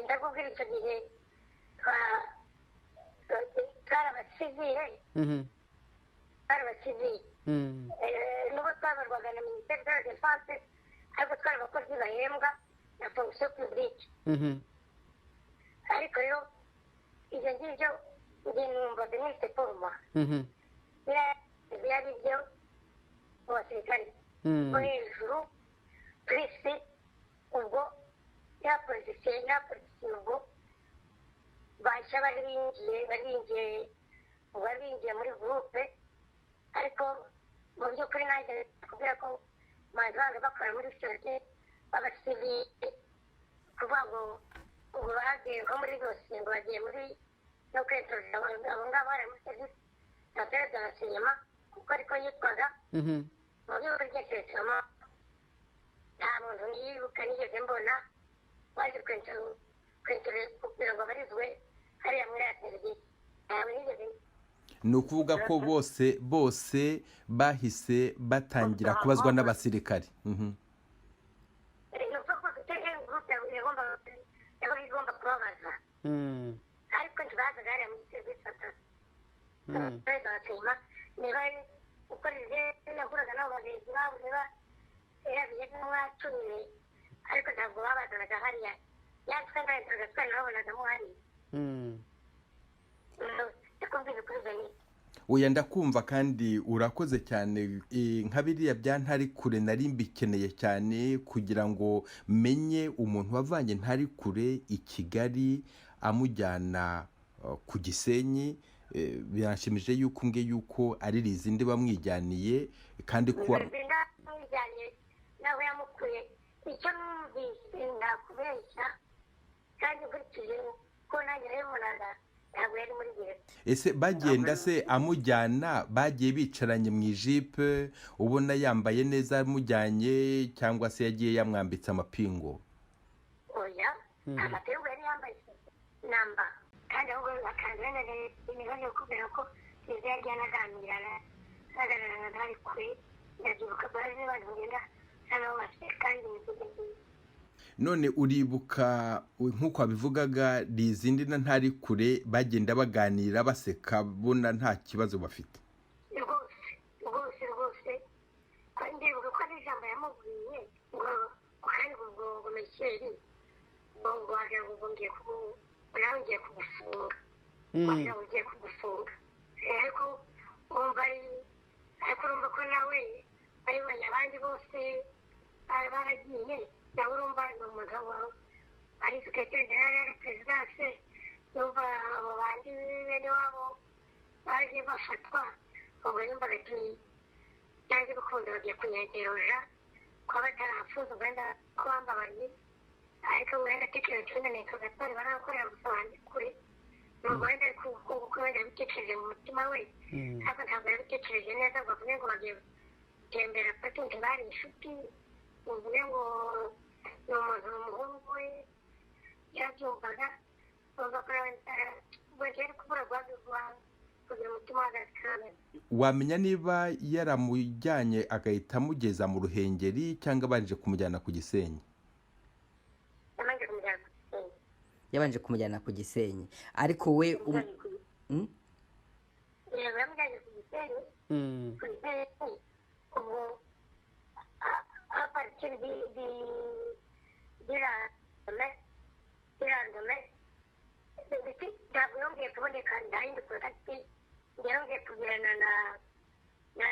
Ndakubwira, icyo gihe twari abasivile, twari abasivile nubwo twabarwaga na Minisiteri de la Défense, ariko twari abakozi bahembwa na Fonction Publique. Ariko rero ibyo ngibyo njye numva benise forma byari byo mu basirikare bo hejuru purisi. Ubwo ya politisiye ubwo bashya bari binjiye muri groupe. Ariko mu by'ukuri nanjye kubwira ko manzi baza bakora muri sosiyete b'abasivile, kuvuga ngo ubu bagiye nko muri dosiye ngo bagiye muri no kwentoreza abo ngabo bari muri serivisi centrale de renseignement, kuko ariko yitwaga. Mu by'ukuri byasesamo nta muntu nibuka nigeze mbona waje kugira ngo abarizwe hariya muri ya serivisi, ntawe nigeze. Ni ukuvuga ko bose bahise batangira kubazwa n'abasirikari. Ni ukuvuga ko gurupe yabaga igomba kubabaza, ariko ntibazaga hariya muri serivisi centrale de renseignement. Niba ukoresheje nahuraga nabo bagenzi babo, niba yarabiye nk'umwacumi, ariko ntabwo babazanaga hariya yatwe nta interrogatoire babonagamo hariya. Oya, ndakumva kandi urakoze cyane. Nka biriya bya Ntari Kure nari mbikeneye cyane kugira ngo menye umuntu wavanye Ntari Kure i Kigali amujyana ku Gisenyi. Biranshimije yuko umbwiye yuko ari Lizinde bamwijyaniye kandi kuwa bamwijyaniye nawe yamukuye. Icyo numvise, nakubeshya, kandi nkurikije ko nanjye nabibonaga, ntabwo yari muri gereza. Ese bagenda se amujyana bagiye bicaranye mu ijipe, ubona yambaye neza amujyanye, cyangwa se yagiye yamwambitse amapingu? Oya, amapingu yari yambaye namba, kandi ahubwo akanzu imibazo yo kubwira ko neza yagiye anaganira na Ntari Kure. Ndabyibuka baje abantu bagenda nabo bafite kandi imizigo. None uribuka nk'uko wabivugaga, Lizinde na Ntari Kure bagenda baganira baseka, bona nta kibazo bafite? Rwose ndibuka ko ari ijambo yamubwiye ngo kandi ngo mekeri ngo wagira ngo ngiye nawe ngiye kugufunga, wagira ngo ngiye kugufunga. Ariko wumva ariko urumva ko nawe baribonye abandi bose bari baragiye, nawe urumva ni umugabo ari sekreteri generale perezidanse, yumva abo bandi bene wabo bagiye bafatwa, ubwo yumvaga ati nanjye gukunda bagiye kunyegeroja kuba batarafunze, wenda ko bambabariye. Ariko wenda atekereje wenda ni interrogatoire barakorera gusa bandi kure, nubwo wenda kuko wenda yabitekereje mu mutima we, ariko ntabwo yabitekereje neza ngo avuge ngo bagiye gutembera patinti bari inshuti, uvuge ngo ni umuntu ni umuhungu we yarabyumvaga. Urumva ko nawe yari kubura kugira umutima uhagaze. Wamenya niba yaramujyanye agahita amugeza mu Ruhengeri cyangwa abanje kumujyana ku Gisenyi? Yabanje kumujyana ku Yabanje kumujyana ku Gisenyi, ariko we Yego, yamujyanye ku Gisenyi, ku Gisenyi. Ubwo à partir du lendemain ntabwo yongeye kuboneka, nta yindi contact yongeye kugirana na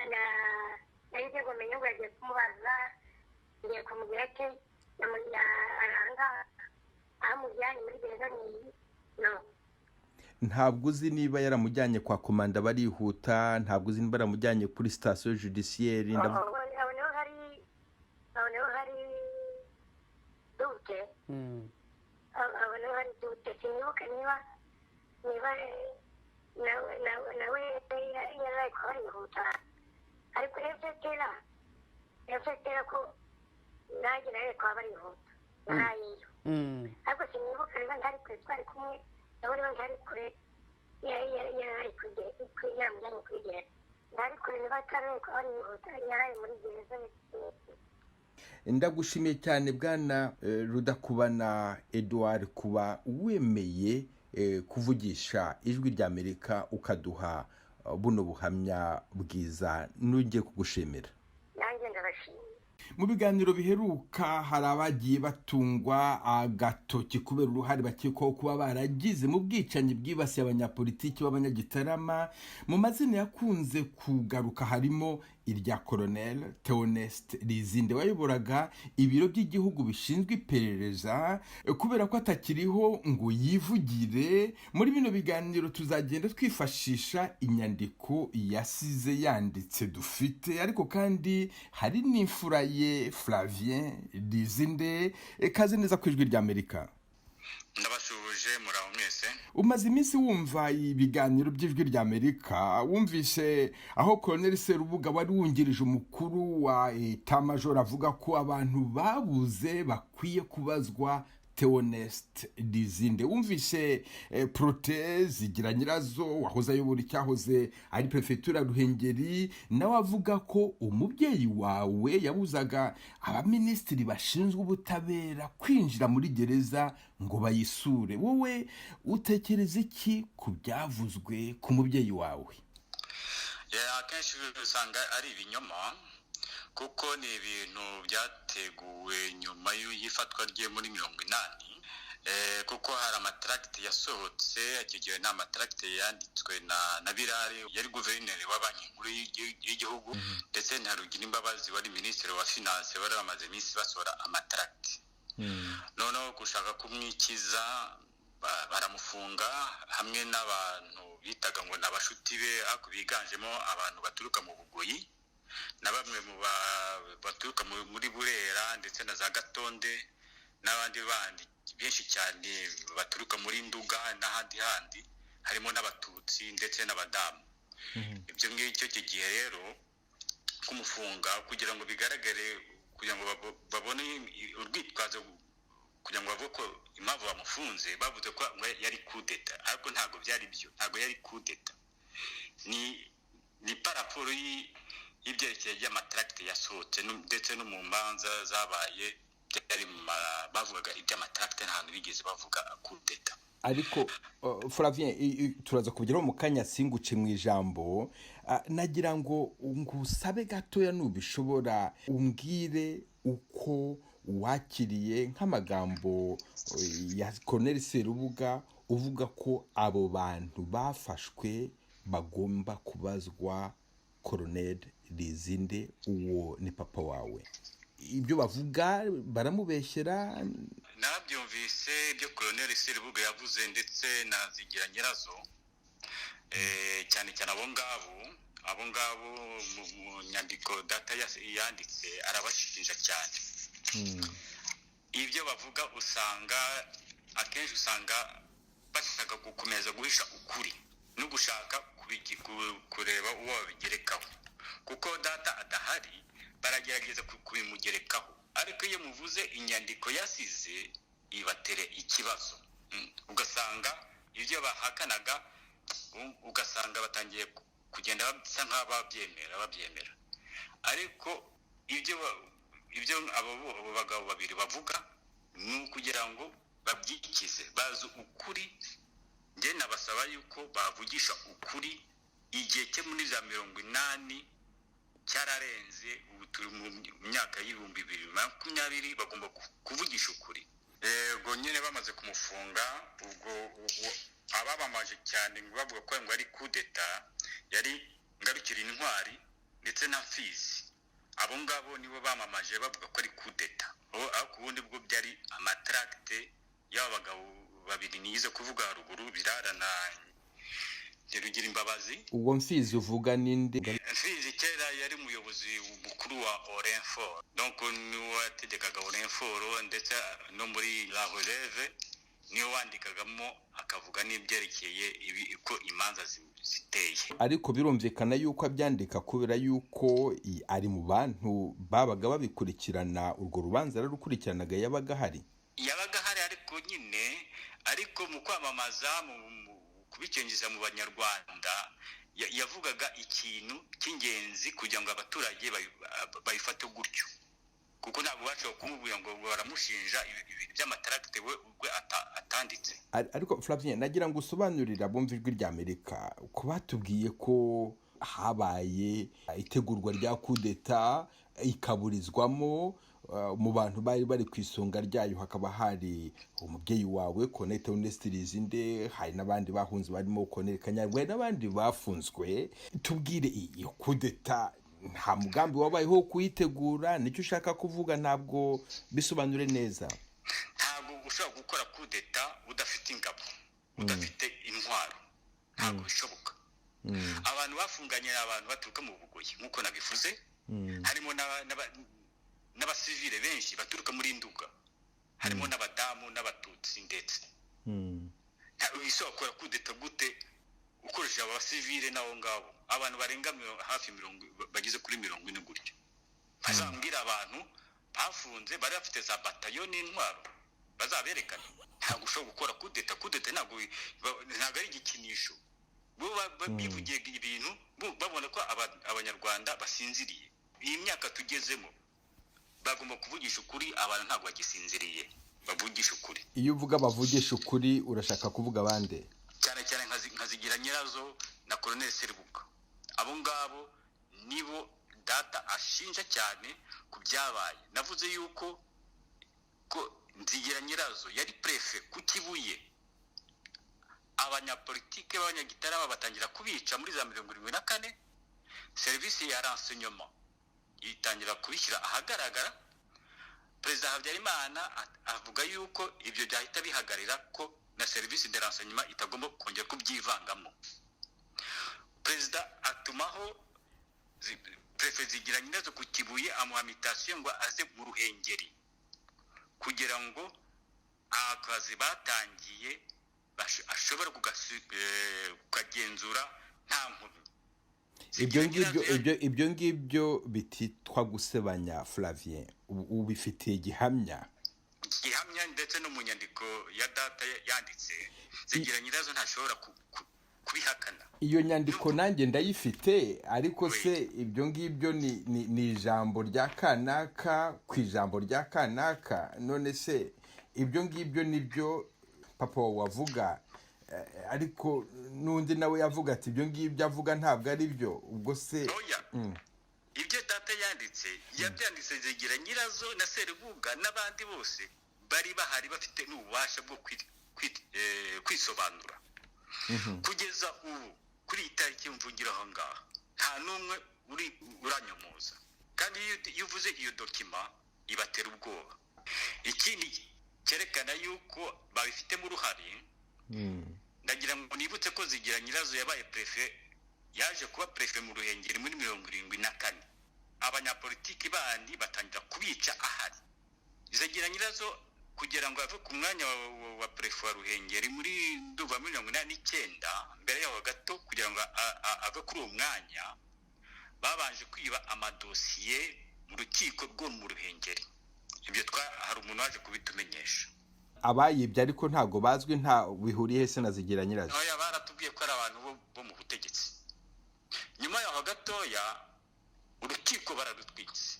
nahise ngo menye ngo yagiye kumubaza, ngiye kumubwira ati aranga aho amujyanye muri gereza ni iyi no. Ntabwo uzi niba yaramujyanye kwa komanda Barihuta, ntabwo uzi niba yaramujyanye kuri sitasiyo judiciaire? Aho niho hari, aho niho hari doute, aho niho hari doute. Sinibuka niba nawe yaraye kwa Barihuta, ariko efetera ko nanjye nawe kwa Barihuta narayeyo, ariko sinibuka niba ntari kure twari kumwe nawe, niba ntari kure. Yari yaramujyanye kuri gereza, ariko niba atari arihuta, yari muri gereza. Ndagushimiye cyane, bwana Rudakubana Edouard, kuba wemeye kuvugisha Ijwi ry'Amerika, ukaduha buno buhamya bwiza. Nongeye kugushimira. Nanjye ndabashimiye. Mu biganiro biheruka hari abagiye batungwa agatoki kubera uruhare bakekwaho kuba baragize mu bwicanyi bwibasiye abanyapolitiki b'Abanyagitarama. Mu mazina yakunze kugaruka harimo irya Colonel Theoneste Lizinde wayoboraga ibiro by'igihugu bishinzwe iperereza. Kubera ko atakiriho ngo yivugire, muri bino biganiro tuzagenda twifashisha inyandiko yasize yanditse dufite, ariko kandi hari n'imfura ye, Flavien Lizinde. Kaze neza ku Ijwi ry'Amerika. Ndabasuhuje, muraho mwese. Umaze iminsi wumva ibiganiro by'Ijwi ry'Amerika. Wumvise aho Colonel Serubuga wari wungirije umukuru wa état-major avuga ko abantu babuze bakwiye kubazwa Theoneste Lizinde. Wumvise Protais Zigiranyirazo wahoze ayobora icyahoze ari perefegitura Ruhengeri, nawe avuga ko umubyeyi wawe yabuzaga abaminisitiri bashinzwe ubutabera kwinjira muri gereza ngo bayisure. Wowe utekereza iki ku byavuzwe ku mubyeyi wawe? Akenshi usanga ari ibinyoma, kuko ni ibintu byateguwe nyuma y'ifatwa rye muri 80, kuko hari amataragiti yasohotse. Icyo gihe ni amataragiti yanditswe na Birare, yari guverineri wa Banki Nkuru y'igihugu, ndetse na Rugirimbabazi wari minisitiri wa finance. Bari bamaze iminsi basohora amataragiti, noneho gushaka kumwikiza baramufunga hamwe n'abantu bitaga ngo ni abashuti be, ariko biganjemo abantu baturuka mu Bugoyi na bamwe mu baturuka muri Burera, ndetse na za Gatonde n'abandi bandi benshi cyane baturuka muri Nduga n'ahandi handi, harimo n'Abatutsi ndetse n'abadamu. Ibyo ngibyo, icyo gihe rero kumufunga kugira ngo bigaragare, kugira ngo babone urwitwazo, kugira ngo bavuge ko impamvu bamufunze, bavuze ko yari kudeta, ariko ntabwo byari byo, ntabwo yari kudeta. Ni par rapport y'ibyerekeye by'amataragiti yasohotse, ndetse no mu manza zabaye byari bavugaga iby'amataragiti, nta hantu bigeze bavuga kudeta. Ariko Flavien, turaza kubigeraho mu kanya, singuce mu ijambo. Nagira ngo ngusabe gatoya, nubishobora umbwire uko wakiriye nk'amagambo ya Colonel Serubuga uvuga ko abo bantu bafashwe bagomba kubazwa Colonel Lizinde, uwo ni papa wawe. Ibyo bavuga baramubeshyera? Nabyumvise ibyo Colonel Serubuga yavuze, ndetse na Zigiranyirazo, cyane cyane abo ngabo. Abo ngabo mu nyandiko data yanditse arabashinja cyane. Ibyo bavuga usanga akenshi usanga bashaka gukomeza guhisha ukuri no gushaka kureba uwo babigerekaho. Kuko data adahari, baragerageza kubimugerekaho, ariko iyo muvuze inyandiko yasize ibatere ikibazo, ugasanga ibyo bahakanaga, ugasanga batangiye kugenda basa nk'ababyemera babyemera. Ariko ibyo abo bagabo babiri bavuga ni ukugira ngo babyikize, bazi ukuri. Njye nabasaba yuko bavugisha ukuri. Igihe cye muri za 80 cyararenze, ubu turi mu myaka y'2020, bagomba kuvugisha ukuri. Yego nyine, bamaze kumufunga, ubwo ababamaje cyane bavuga ko ngo ari kudeta yari Ngarukira Intwari ndetse na Mfizi. Abo ngabo nibo bamamaje bavuga ko ari kudeta, ariko ubundi bwo byari amataragite y'aba bagabo babiri nize kuvuga haruguru, Birara na Rugirimbabazi. Ubwo Mfizi uvuga ninde? Mfizi kera yari umuyobozi mukuru wa ORINFOR, donc niwe wategekaga ORINFOR, ndetse no muri La Relève niwe wandikagamo, akavuga n'ibyerekeye uko imanza ziteye. Ariko birumvikana yuko abyandika kubera yuko ari mu bantu babaga babikurikirana. Urwo rubanza yarukurikiranaga, yabaga ahari. Yabaga ahari, ariko nyine, ariko mu kwamamaza kubicengeza mu Banyarwanda, yavugaga ikintu cy'ingenzi kugira ngo abaturage bayifate gutyo, kuko ntabwo bashobora kumubwira ngo baramushinja ibintu by'amataragite we ubwe atanditse. Ariko Flavien, nagira ngo usobanurire abumva Ijwi rya Amerika ko batubwiye ko habaye itegurwa rya kudeta ikaburizwamo, mu bantu bari bari ku isonga ryayo hakaba hari umubyeyi wawe Colonel Theoneste Lizinde, hari n'abandi bahunze barimo Colonel Kanyarengwe, hari n'abandi bafunzwe. Tubwire, iyo kudeta nta mugambi wabayeho wo kuyitegura? Nicyo ushaka kuvuga? Ntabwo bisobanure neza. Ntabwo ushobora gukora kudeta udafite ingabo, udafite intwaro, ntabwo bishoboka. Abantu bafunganye ni abantu baturuka mu Bugoyi nk'uko nabivuze, harimo n'abasivile benshi baturuka muri Nduga, harimo n'abadamu n'Abatutsi ndetse. Ishobora gukora kudeta gute ukoresheje abasivile n'abo ngabo, abantu barenga hafi 40, bageze kuri 40 gutyo? Bazambwira abantu bafunze bari bafite za batayo n'intwaro, bazaberekana. Ntabwo ushobora gukora kudeta. Kudeta ntabwo ari igikinisho. Bo bivugiye ibintu babona ko Abanyarwanda basinziriye. Iyi myaka tugezemo bagomba kuvugisha ukuri, abantu ntabwo bagisinziriye, bavugisha ukuri. Iyo uvuga bavugisha ukuri, urashaka kuvuga abande? Cyane cyane nka Nyirazo na Colonel Serubuga. Abo ngabo nibo data ashinja cyane ku byabaye. Navuze yuko ko Nzigira Nyirazo yari prefe ku Kibuye, abanyapolitike b'Abanyagitarama batangira kubica muri za 74, serivisi ya renseignement itangira kubishyira ahagaragara. Perezida Habyarimana avuga yuko ibyo byahita bihagarira, ko na serivisi de renseignement itagomba kongera kubyivangamo. Perezida atumaho prefe Zigira Nyirazo ku Kibuye, amuha mitasiyo ngo aze mu Ruhengeri kugira ngo akazi batangiye ashobora kukagenzura nta nkomyi. Ibyo ngibyo bititwa gusebanya, Flavien, ubifitiye gihamya? Gihamya, ndetse no mu nyandiko ya data yanditse, Zigira Nyirazo ntashobora kubihakana. Iyo nyandiko nanjye ndayifite, ariko se ibyo ngibyo ni ijambo rya kanaka ku ijambo rya kanaka? None se ibyo ngibyo nibyo papa wawe avuga, ariko n'undi nawe yavuga ati ibyo ngibyo avuga ntabwo ari byo, ubwo se? Ibyo data yanditse yabyanditse Zigira Nyirazo na Serubuga n'abandi bose bari bahari, bafite n'ububasha bwo kwisobanura. Kugeza ubu kuri iyi tariki mvugira aho ngaha, nta n'umwe uranyomoza. Kandi iyo uvuze iyo dokima ibatera ubwoba. Ikindi cyerekana yuko babifitemo uruhare, ndagira ngo nibutse ko Zigira Nyirazo yabaye prefe, yaje kuba prefe mu Ruhengeri muri 74. Abanyapolitiki bandi batangira kubica ahari. Zigira Nyirazo kugira ngo ave ku mwanya wa prefe wa Ruhengeri muri nduva 89, mbere yaho gato kugira ngo ave kuri uwo mwanya, babanje kwiba amadosiye mu rukiko rwo mu Ruhengeri. Ibyo hari umuntu waje kubitumenyesha. Abayibye ariko ntabwo bazwi, nta bihuriye se na Zigira Nyirazo? Oya, baratubwiye ko ari abantu bo mu butegetsi. Nyuma yaho gatoya urukiko bararutwitse,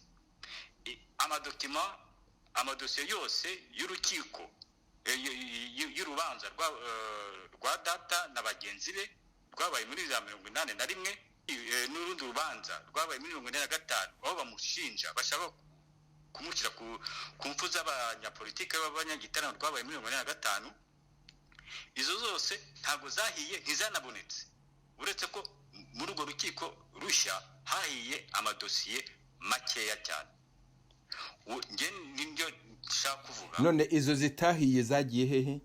amadokima, amadosiye yose y'urukiko y'urubanza rwa data na bagenzi be rwabaye muri za 81, n'urundi rubanza rwabaye muri 85, aho bamushinja bashaka kumushyira ku mfu z'abanyapolitike b'Abanyagitarama rwabaye muri 85. Izo zose ntabwo zahiye, ntizanabonetse, uretse ko muri urwo rukiko rushya hahiye amadosiye makeya cyane. Njye nibyo nshaka kuvuga. None izo zitahiye zagiye hehe?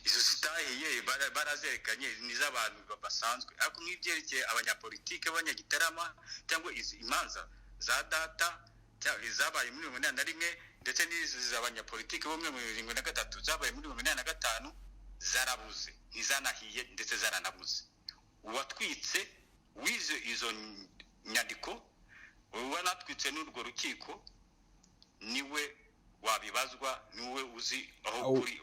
Izo zitahiye barazerekanye, ni iz'abantu basanzwe, ariko nk'ibyerekeye abanyapolitike b'Abanyagitarama cyangwa izi imanza za data zabaye muri 81, ndetse n'izi z'abanyapolitike bo muri 73 zabaye muri 85, zarabuze, ntizanahiye ndetse zaranabuze. Uwatwitse wize izo nyandiko, uwanatwitse n'urwo rukiko, niwe Wabibazwa, niwe uzi aho kuri.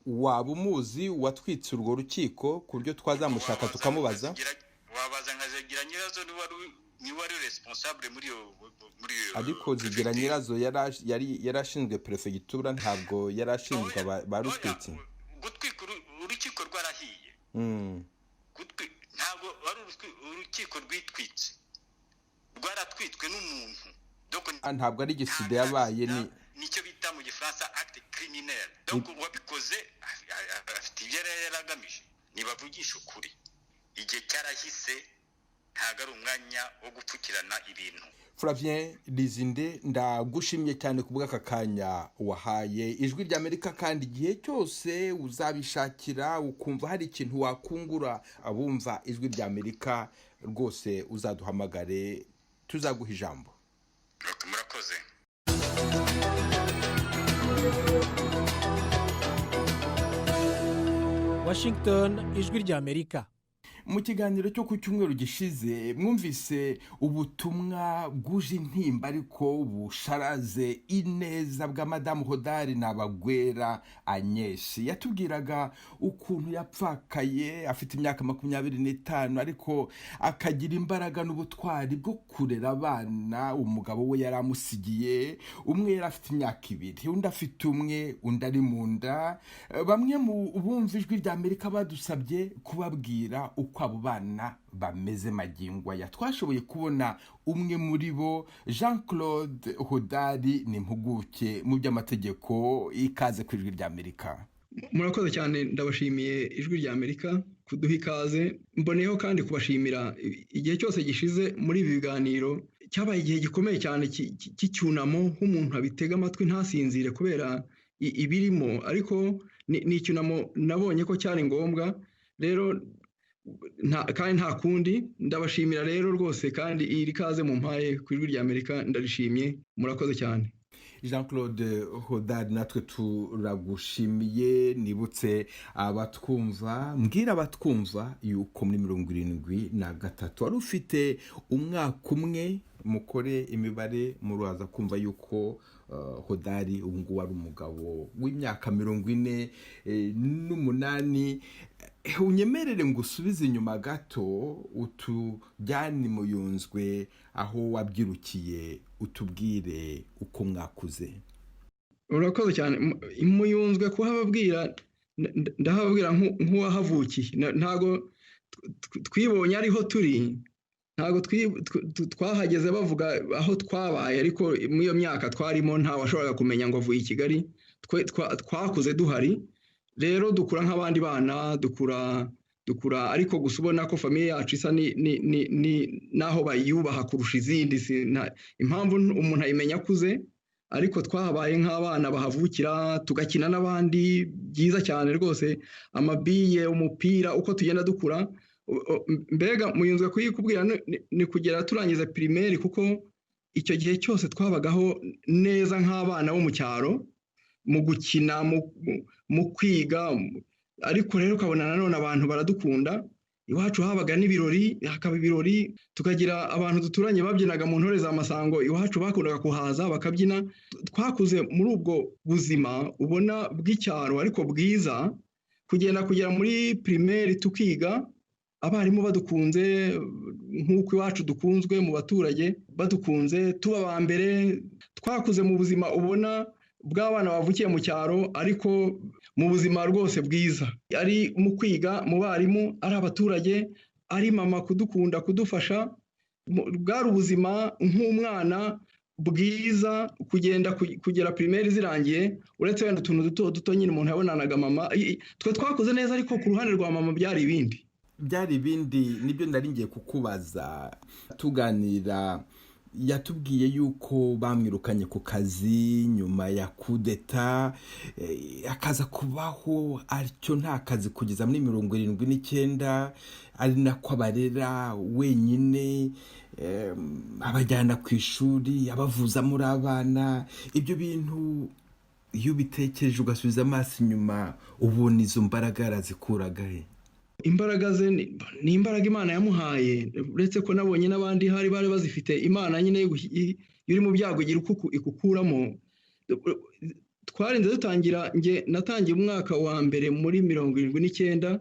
Waba umuzi watwitse urwo rukiko, ku buryo twazamushaka tukamubaza? Wabaza nka Zigiranyirazo, niwe ari responsable muri iyo. Ariko Zigiranyirazo yari ashinzwe perefegitura, ntabwo yari ashinzwe ba rutwitsi. Gutwika urukiko rwarahiye, ntabwo ari urukiko rwitwitse, rwaratwitswe n'umuntu. Ntabwo ari gisida yabaye, ni nicyo bita mu Gifaransa acte criminel. Donc uwabikoze afite ibyo yari yaragamije. Nibavugisha ukuri, igihe cyarahise, ntabwo ari umwanya wo gupfukirana ibintu. Flavien Lizinde, ndagushimye cyane ku bw'aka kanya wahaye Ijwi ry'Amerika, kandi igihe cyose uzabishakira ukumva hari ikintu wakungura abumva Ijwi ry'Amerika, rwose uzaduhamagare, tuzaguha ijambo. Murakoze. Washington, Ijwi ry'Amerika. Mu kiganiro cyo ku cyumweru gishize mwumvise ubutumwa bwuje intimba ariko busharaze ineza bwa Madamu Hodari Nabagwera Anyeshi. Yatubwiraga ukuntu yapfakaye afite imyaka 25, ariko akagira imbaraga n'ubutwari bwo kurera abana umugabo we yari amusigiye. Umwe yari afite imyaka 2, undi afite 1, undi ari mu nda. Bamwe mu bumva Ijwi ry'Amerika badusabye kubabwira uko abo bana bameze magingo aya. Twashoboye kubona umwe muri bo, Jean Claude Hodari, ni impuguke mu by'amategeko. Ikaze ku Ijwi ry'Amerika. Murakoze cyane, ndabashimiye Ijwi ry'Amerika kuduha ikaze. Mboneyeho kandi kubashimira igihe cyose gishize muri ibi biganiro. Cyabaye igihe gikomeye cyane cy'icyunamo, nk'umuntu abitega amatwi ntasinzire kubera ibirimo, ariko ni icyunamo nabonye ko cyari ngombwa rero, kandi nta kundi. Ndabashimira rero rwose, kandi iri kaze mu mpaye ku Ijwi ry'Amerika ndarishimye. Murakoze cyane. Jean Claude Hodari, natwe turagushimiye. Nibutse abatwumva, mbwira abatwumva yuko muri 73 wari ufite umwaka 1. Mukore imibare muraza kumva yuko Hodari ubu ngubu ari umugabo w'imyaka 48. Unyemerere ngo usubize inyuma gato, utujyane Muyunzwe aho wabyirukiye, utubwire uko mwakuze. Urakoze cyane. Muyunzwe kuhababwira, ndahababwira nk'uwahavukiye. Ntabwo twibonye ariho turi, ntabwo twahageze bavuga aho twabaye, ariko muri iyo myaka twarimo ntawashoboraga kumenya ngo avuye i Kigali. Twakuze duhari rero, dukura nk'abandi bana, dukura ariko gusa ubona ko famiye yacu isa n'aho bayubaha kurusha izindi. Impamvu umuntu ayimenya akuze, ariko twahabaye nk'abana bahavukira, tugakina n'abandi byiza cyane rwose, amabiye, umupira, uko tugenda dukura. Mbega Muyunzwe kuyikubwira ni kugera turangiza pirimeri, kuko icyo gihe cyose twabagaho neza nk'abana bo mu cyaro, mu gukina, mu kwiga. Ariko rero ukabona nanone abantu baradukunda. Iwacu habaga n'ibirori, hakaba ibirori, tukagira abantu duturanye babyinaga mu ntore za Masango, iwacu bakundaga kuhaza bakabyina. Twakuze muri ubwo buzima ubona bw'icyaro ariko bwiza, kugenda kugera muri pirimeri tukiga, abarimu badukunze nk'uko iwacu dukunzwe mu baturage, badukunze tuba aba mbere. Twakuze mu buzima ubona bw'abana bavukiye mu cyaro, ariko mu buzima rwose bwiza, ari mu kwiga, mu barimu, ari abaturage, ari mama kudukunda, kudufasha. Bwari ubuzima nk'umwana bwiza, kugenda kugera pirimeri zirangiye, uretse wenda utuntu duto duto nyine umuntu yabonanaga mama. Twe twakuze neza, ariko ku ruhande rwa mama byari ibindi. Byari ibindi, nibyo nari ngiye kukubaza. Tuganira yatubwiye yuko bamwirukanye ku kazi nyuma ya kudeta, akaza kubaho atyo nta kazi kugeza muri 79, ari nako abarera wenyine, abajyana ku ishuri, abavuza muri abana. Ibyo bintu iyo ubitekereje ugasubiza amaso inyuma, ubona izo mbaraga yarazikuraga he? Imbaraga ze ni imbaraga Imana yamuhaye, uretse ko nabonye n'abandi hari bari bazifite. Imana nyine iyo uri mu byago igira uko ikukuramo. Twarinze dutangira, nge natangiye umwaka wa mbere muri 79,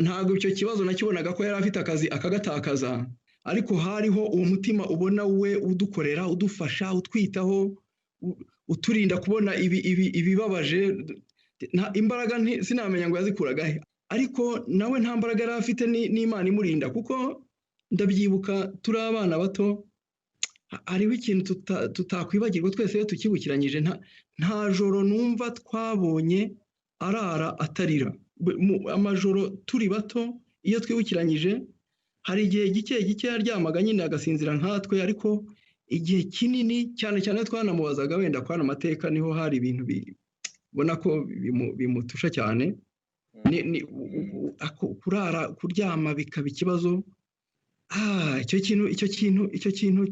ntabwo icyo kibazo nakibonaga ko yari afite akazi akagatakaza, ariko hariho uwo mutima ubona we udukorera, udufasha, utwitaho, uturinda kubona ibibabaje. Imbaraga sinamenya ngo yazikuraga he, ariko nawe nta mbaraga yari afite, n'Imana imurinda. Kuko ndabyibuka turi abana bato, hariho ikintu tutakwibagirwa twese iyo tukibukiranyije. Nta joro numva twabonye arara atarira. Amajoro turi bato iyo twibukiranyije, hari igihe gike gike yaryamaga nyine agasinzira nkatwe, ariko igihe kinini cyane cyane twanamubazaga wenda kwana amateka, niho hari ibintu ubona ko bimutusha cyane. Kurara kuryama bikaba ikibazo. Icyo kintu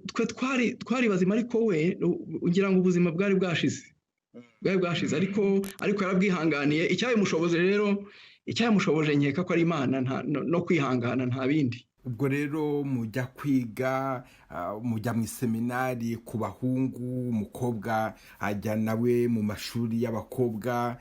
twe twari bazima, ariko we ugira ngo ubuzima bwari bwashize, ariko yarabwihanganiye. Icyabimushoboje rero, icyamushoboje nkeka ko ari Imana no kwihangana, nta bindi. Ubwo rero mujya kwiga, mujya mu iseminari ku bahungu, umukobwa ajya nawe mu mashuri y'abakobwa,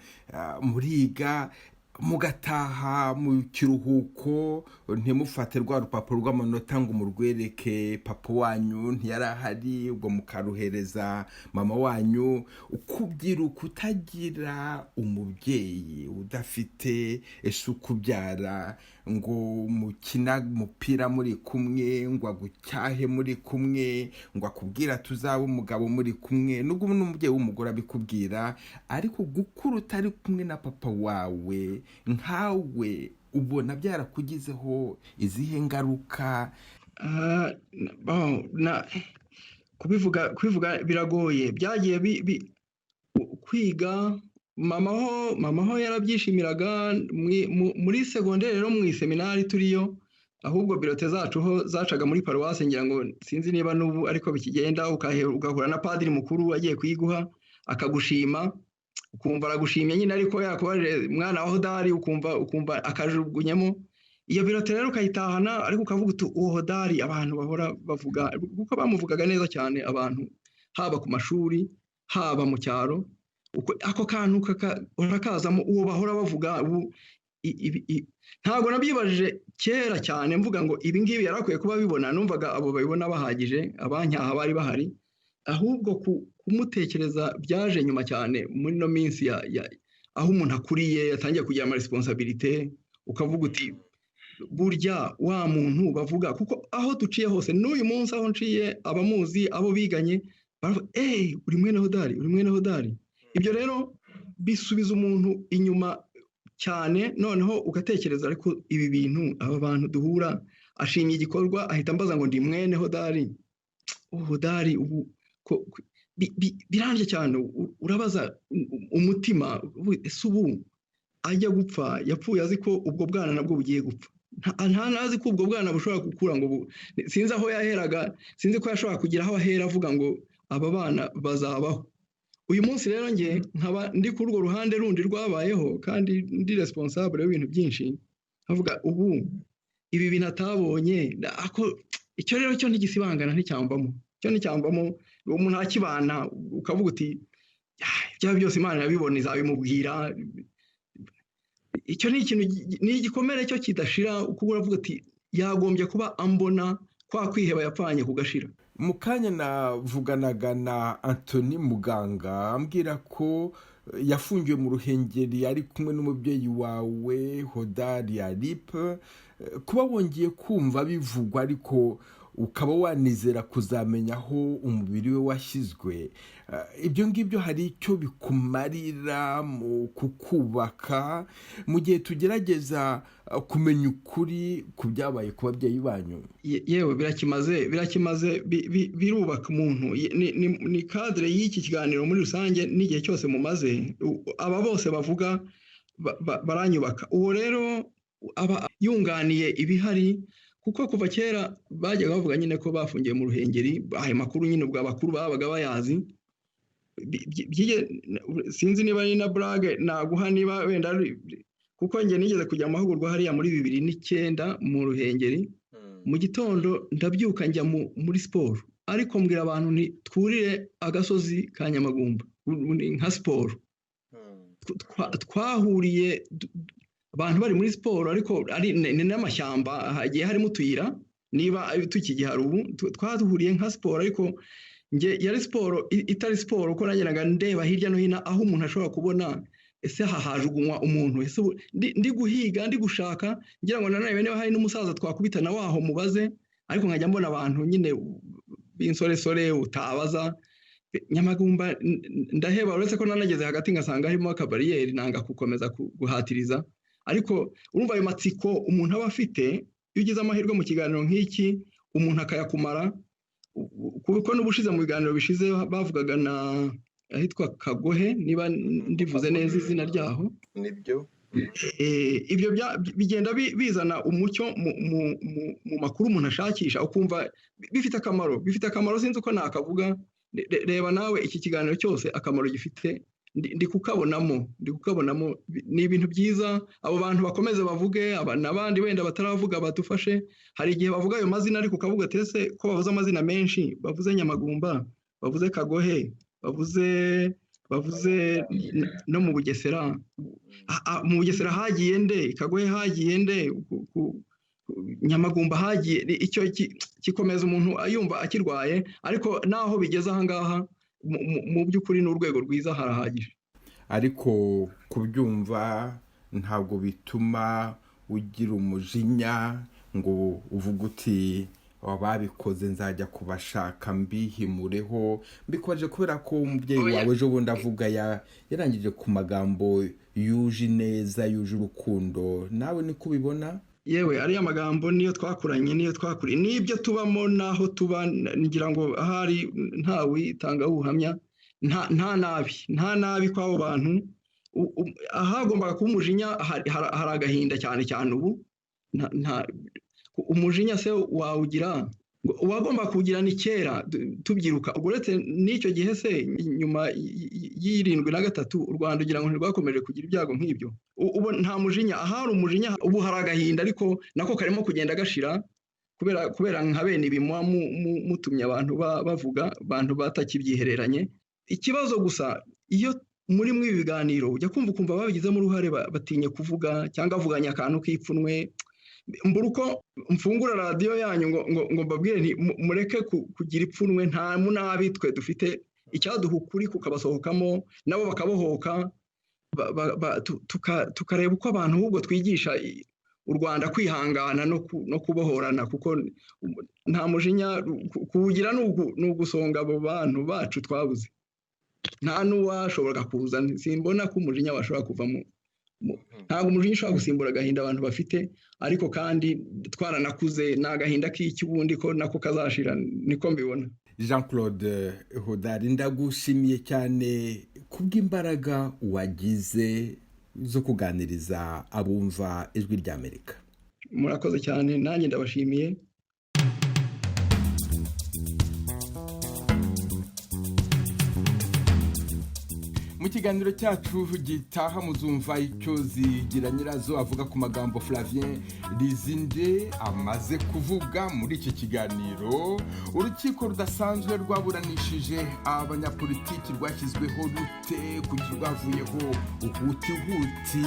muriga mugataha mu kiruhuko, ntimufate rwa rupapuro rw'amanota ngo murwereke papa wanyu, ntiyari ahari, ubwo mukaruhereza mama wanyu. Ukubyiruka utagira umubyeyi, udafite ese ukubyara, ngo mukina umupira muri kumwe, ngo agucyahe muri kumwe, ngo akubwira tuzaba umugabo muri kumwe, nubwo n'umubyeyi w'umugore abikubwira, ariko gukura utari kumwe na papa wawe nkawe, ubona byarakugizeho izihe ngaruka? Kubivuga biragoye. Byagiye kwiga mama ho yarabyishimiraga. Muri segonderi rero, mu iseminari turiyo, ahubwo birote zacu ho zacaga muri paruwasi, ngira ngo sinzi niba n'ubu ariko bikigenda, ugahura na padiri mukuru agiye kuyiguha akagushima, ukumva aragushimye nyine, ariko yakubajije mwana wa Hodari, ukumva akajugunyemo iyo birote rero ukayitahana, ariko ukavuga uti uwo Hodari abantu bahora bavuga, kuko bamuvugaga neza cyane abantu, haba ku mashuri haba mu cyaro, ako kantu urakazamo uwo bahora bavuga. Ntabwo nabyibajije kera cyane mvuga ngo ibi ngibi yari akwiye kuba bibona, numvaga abo babibona bahagije, abancyaha bari bahari, ahubwo kumutekereza byaje nyuma cyane muri no minsi aho umuntu akuriye, yatangiye kugira amaresiponsabilite, ukavuga uti burya wa muntu bavuga, kuko aho duciye hose n'uyu munsi aho nciye, abamuzi abo biganye baravuga uri mwene Hodari, uri mwene Hodari. Ibyo rero bisubiza umuntu inyuma cyane, noneho ugatekereza ariko ibi bintu aba bantu duhura, ashimye igikorwa ahita ambaza ngo ndi mwene Hodari. Hodari ubu biranje cyane, urabaza umutima, ese ubu ajya gupfa yapfuye azi ko ubwo bwana nabwo bugiye gupfa, ntazi ko ubwo bwana bushobora gukura, ngo sinzi aho yaheraga, sinzi ko yashobora kugira aho ahera avuga ngo aba bana bazabaho. Uyu munsi rero nge nkaba ndi kuri urwo ruhande rundi rwabayeho, kandi ndi responsable w'ibintu byinshi, nkavuga ubu ibi bintu atabonye, icyo rero cyo ntigisibangana, nticyambamo, cyo nticyambamo. Umuntu akibana ukavuga uti ibyaha byose Imana irabibona, izabimubwira. Icyo ni ikintu, ni igikomere cyo kidashira, kuko uravuga uti yagombye kuba ambona, kwa kwiheba yapfanye kugashira. Mu kanya navuganaga na Anthony Muganga, ambwira ko yafungiwe mu Ruhengeri ari kumwe n'umubyeyi wawe Hodari Alipe. Kuba wongeye kumva bivugwa ariko ukaba wanizera kuzamenya aho umubiri we washyizwe, ibyo ngibyo hari icyo bikumarira mu kukubaka mu gihe tugerageza kumenya ukuri ku byabaye ku babyeyi banyu? Yewe birakimaze, birubaka umuntu. Ni kadire y'iki kiganiro muri rusange n'igihe cyose mumaze, aba bose bavuga baranyubaka. Uwo rero aba yunganiye ibihari, kuko kuva kera bajyaga bavuga nyine ko bafungiye mu Ruhengeri, ayo makuru nyine ubwo abakuru babaga bayazi. Sinzi niba ari na burage naguha, niba wenda, kuko njye nigeze kujya mu mahugurwa hariya muri 2009 mu Ruhengeri. Mu gitondo ndabyuka njya muri siporo, Ariko mbwira abantu nti twurire agasozi ka Nyamagumba nka siporo. Twahuriye abantu bari muri siporo, ariko ni n'amashyamba hagiye harimo utuyira, niba tukigihari ubu. Twahuriye nka siporo, ariko njye yari siporo itari siporo, kuko nageraga ndeba hirya no hino aho umuntu ashobora kubona ese hahajugunywa umuntu, ese ndi guhiga, ndi gushaka, ngira ngo nanone niba hari n'umusaza twakubitana waho mubaze. Ariko nkajya mbona abantu nyine b'insoresore utabaza. Nyamagumba ndaheba, uretse ko nanageze hagati ngasanga harimo akabariyeri, nanga gukomeza guhatiriza. Ariko urumva ayo matsiko umuntu aba afite, iyo ugize amahirwe mu kiganiro nk'iki umuntu akayakumara, kuko n'ubushize mu biganiro bishize bavugaga na ahitwa Kagohe, niba ndivuze neza izina ryaho. Nibyo. Ibyo bigenda bizana umucyo mu makuru umuntu ashakisha, ukumva bifite akamaro, bifite akamaro, sinzi uko nakavuga. Reba nawe iki kiganiro cyose akamaro gifite, ndi kukabonamo, ni ibintu byiza. Abo bantu bakomeze bavuge, n'abandi wenda bataravuga badufashe. Hari igihe bavuga ayo mazina ariko ukavuga ati ese ko bavuze amazina menshi, bavuze Nyamagumba, bavuze Kagohe, bavuze no mu Bugesera. Mu Bugesera hagiye nde? Kagohe hagiye nde? Nyamagumba hagiye. Icyo kikomeza umuntu yumva akirwaye, ariko naho bigeze aha ngaha mu by'ukuri ni urwego rwiza, harahagije. Ariko kubyumva ntabwo bituma ugira umujinya ngo uvuge uti ababikoze nzajya kubashaka mbihimureho. Mbikoje kubera ko umubyeyi wawe ejo bundi avuga yarangije ku magambo yuje neza, yuje urukundo, nawe niko ubibona? Yewe, ariya magambo niyo twakuranye, niyo twakuriye, n'ibyo tubamo n'aho tuba, ngira ngo ahari ntawitanga ubuhamya, nta nabi, nta nabi kw'abo bantu. Ahagombaga kuba umujinya hari agahinda cyane cyane ubu. Umujinya se wawugira, uwagomba kuwugira ni kera tubyiruka. Uretse n'icyo gihe se nyuma y'73 u Rwanda ugira ngo ntirwakomeje kugira ibyago nk'ibyo. Ubu nta mujinya, ahari umujinya ubu hari agahinda, ariko nako karimo kugenda gashira kubera nka bene ibi mutumye abantu bavuga, abantu batakibyihereranye. Ikibazo gusa iyo muri mwe ibi biganiro ujya kumva ukumva babigizemo uruhare batinye kuvuga, cyangwa avuganya akantu k'ipfunwe. Mbura uko mfungura radiyo yanyu ngo mbabwire nti mureke kugira ipfunwe, nta munabi twe dufite, icyaduha ukuri kukabasohokamo nabo bakabohoka, tukareba uko abantu ahubwo twigisha u Rwanda kwihangana no kubohorana, kuko nta mujinya kuwugira ni ugusonga abo bantu bacu twabuze. Nta n'uwashoboraga kuza, simbona ko umujinya washobora kuvamo. Ntabwo umujinya ushobora gusimbura agahinda abantu bafite, ariko kandi twaranakuze, ni agahinda k'ikibundi ko nako kazashira, niko mbibona. Jean Claude Hodari, ndagushimiye cyane kubw'imbaraga wagize zo kuganiriza abumva Ijwi ry'Amerika. Murakoze cyane, nanjye ndabashimiye. Mu kiganiro cyacu gitaha muzumva icyo Zigira Nyirazo avuga ku magambo Flavien Lizinde amaze kuvuga muri iki kiganiro. Urukiko rudasanzwe rwaburanishije abanyapolitiki rwashyizweho rute kuki rwavuyeho huti huti?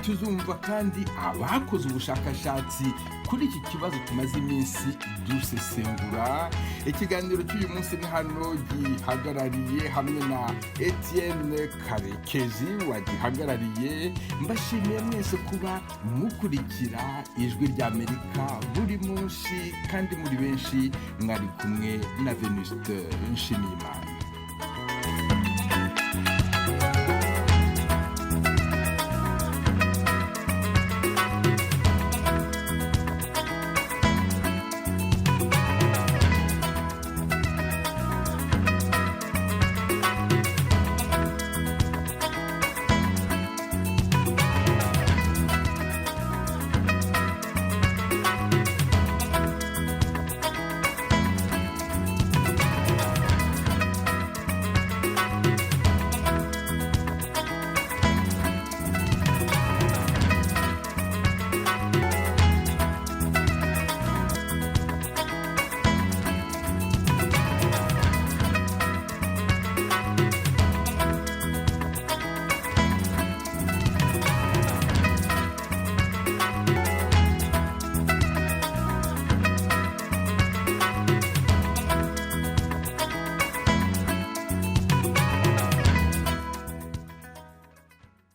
Tuzumva kandi abakoze ubushakashatsi kuri iki kibazo tumaze iminsi dusesengura. Ikiganiro cy'uyu munsi ni hano gihagarariye hamwe na Etienne Karekezi wagihagarariye. Mbashimiye mwese kuba mukurikira Ijwi ry'Amerika buri munsi kandi muri benshi. Mwari kumwe na Venuste Nshimiyimana.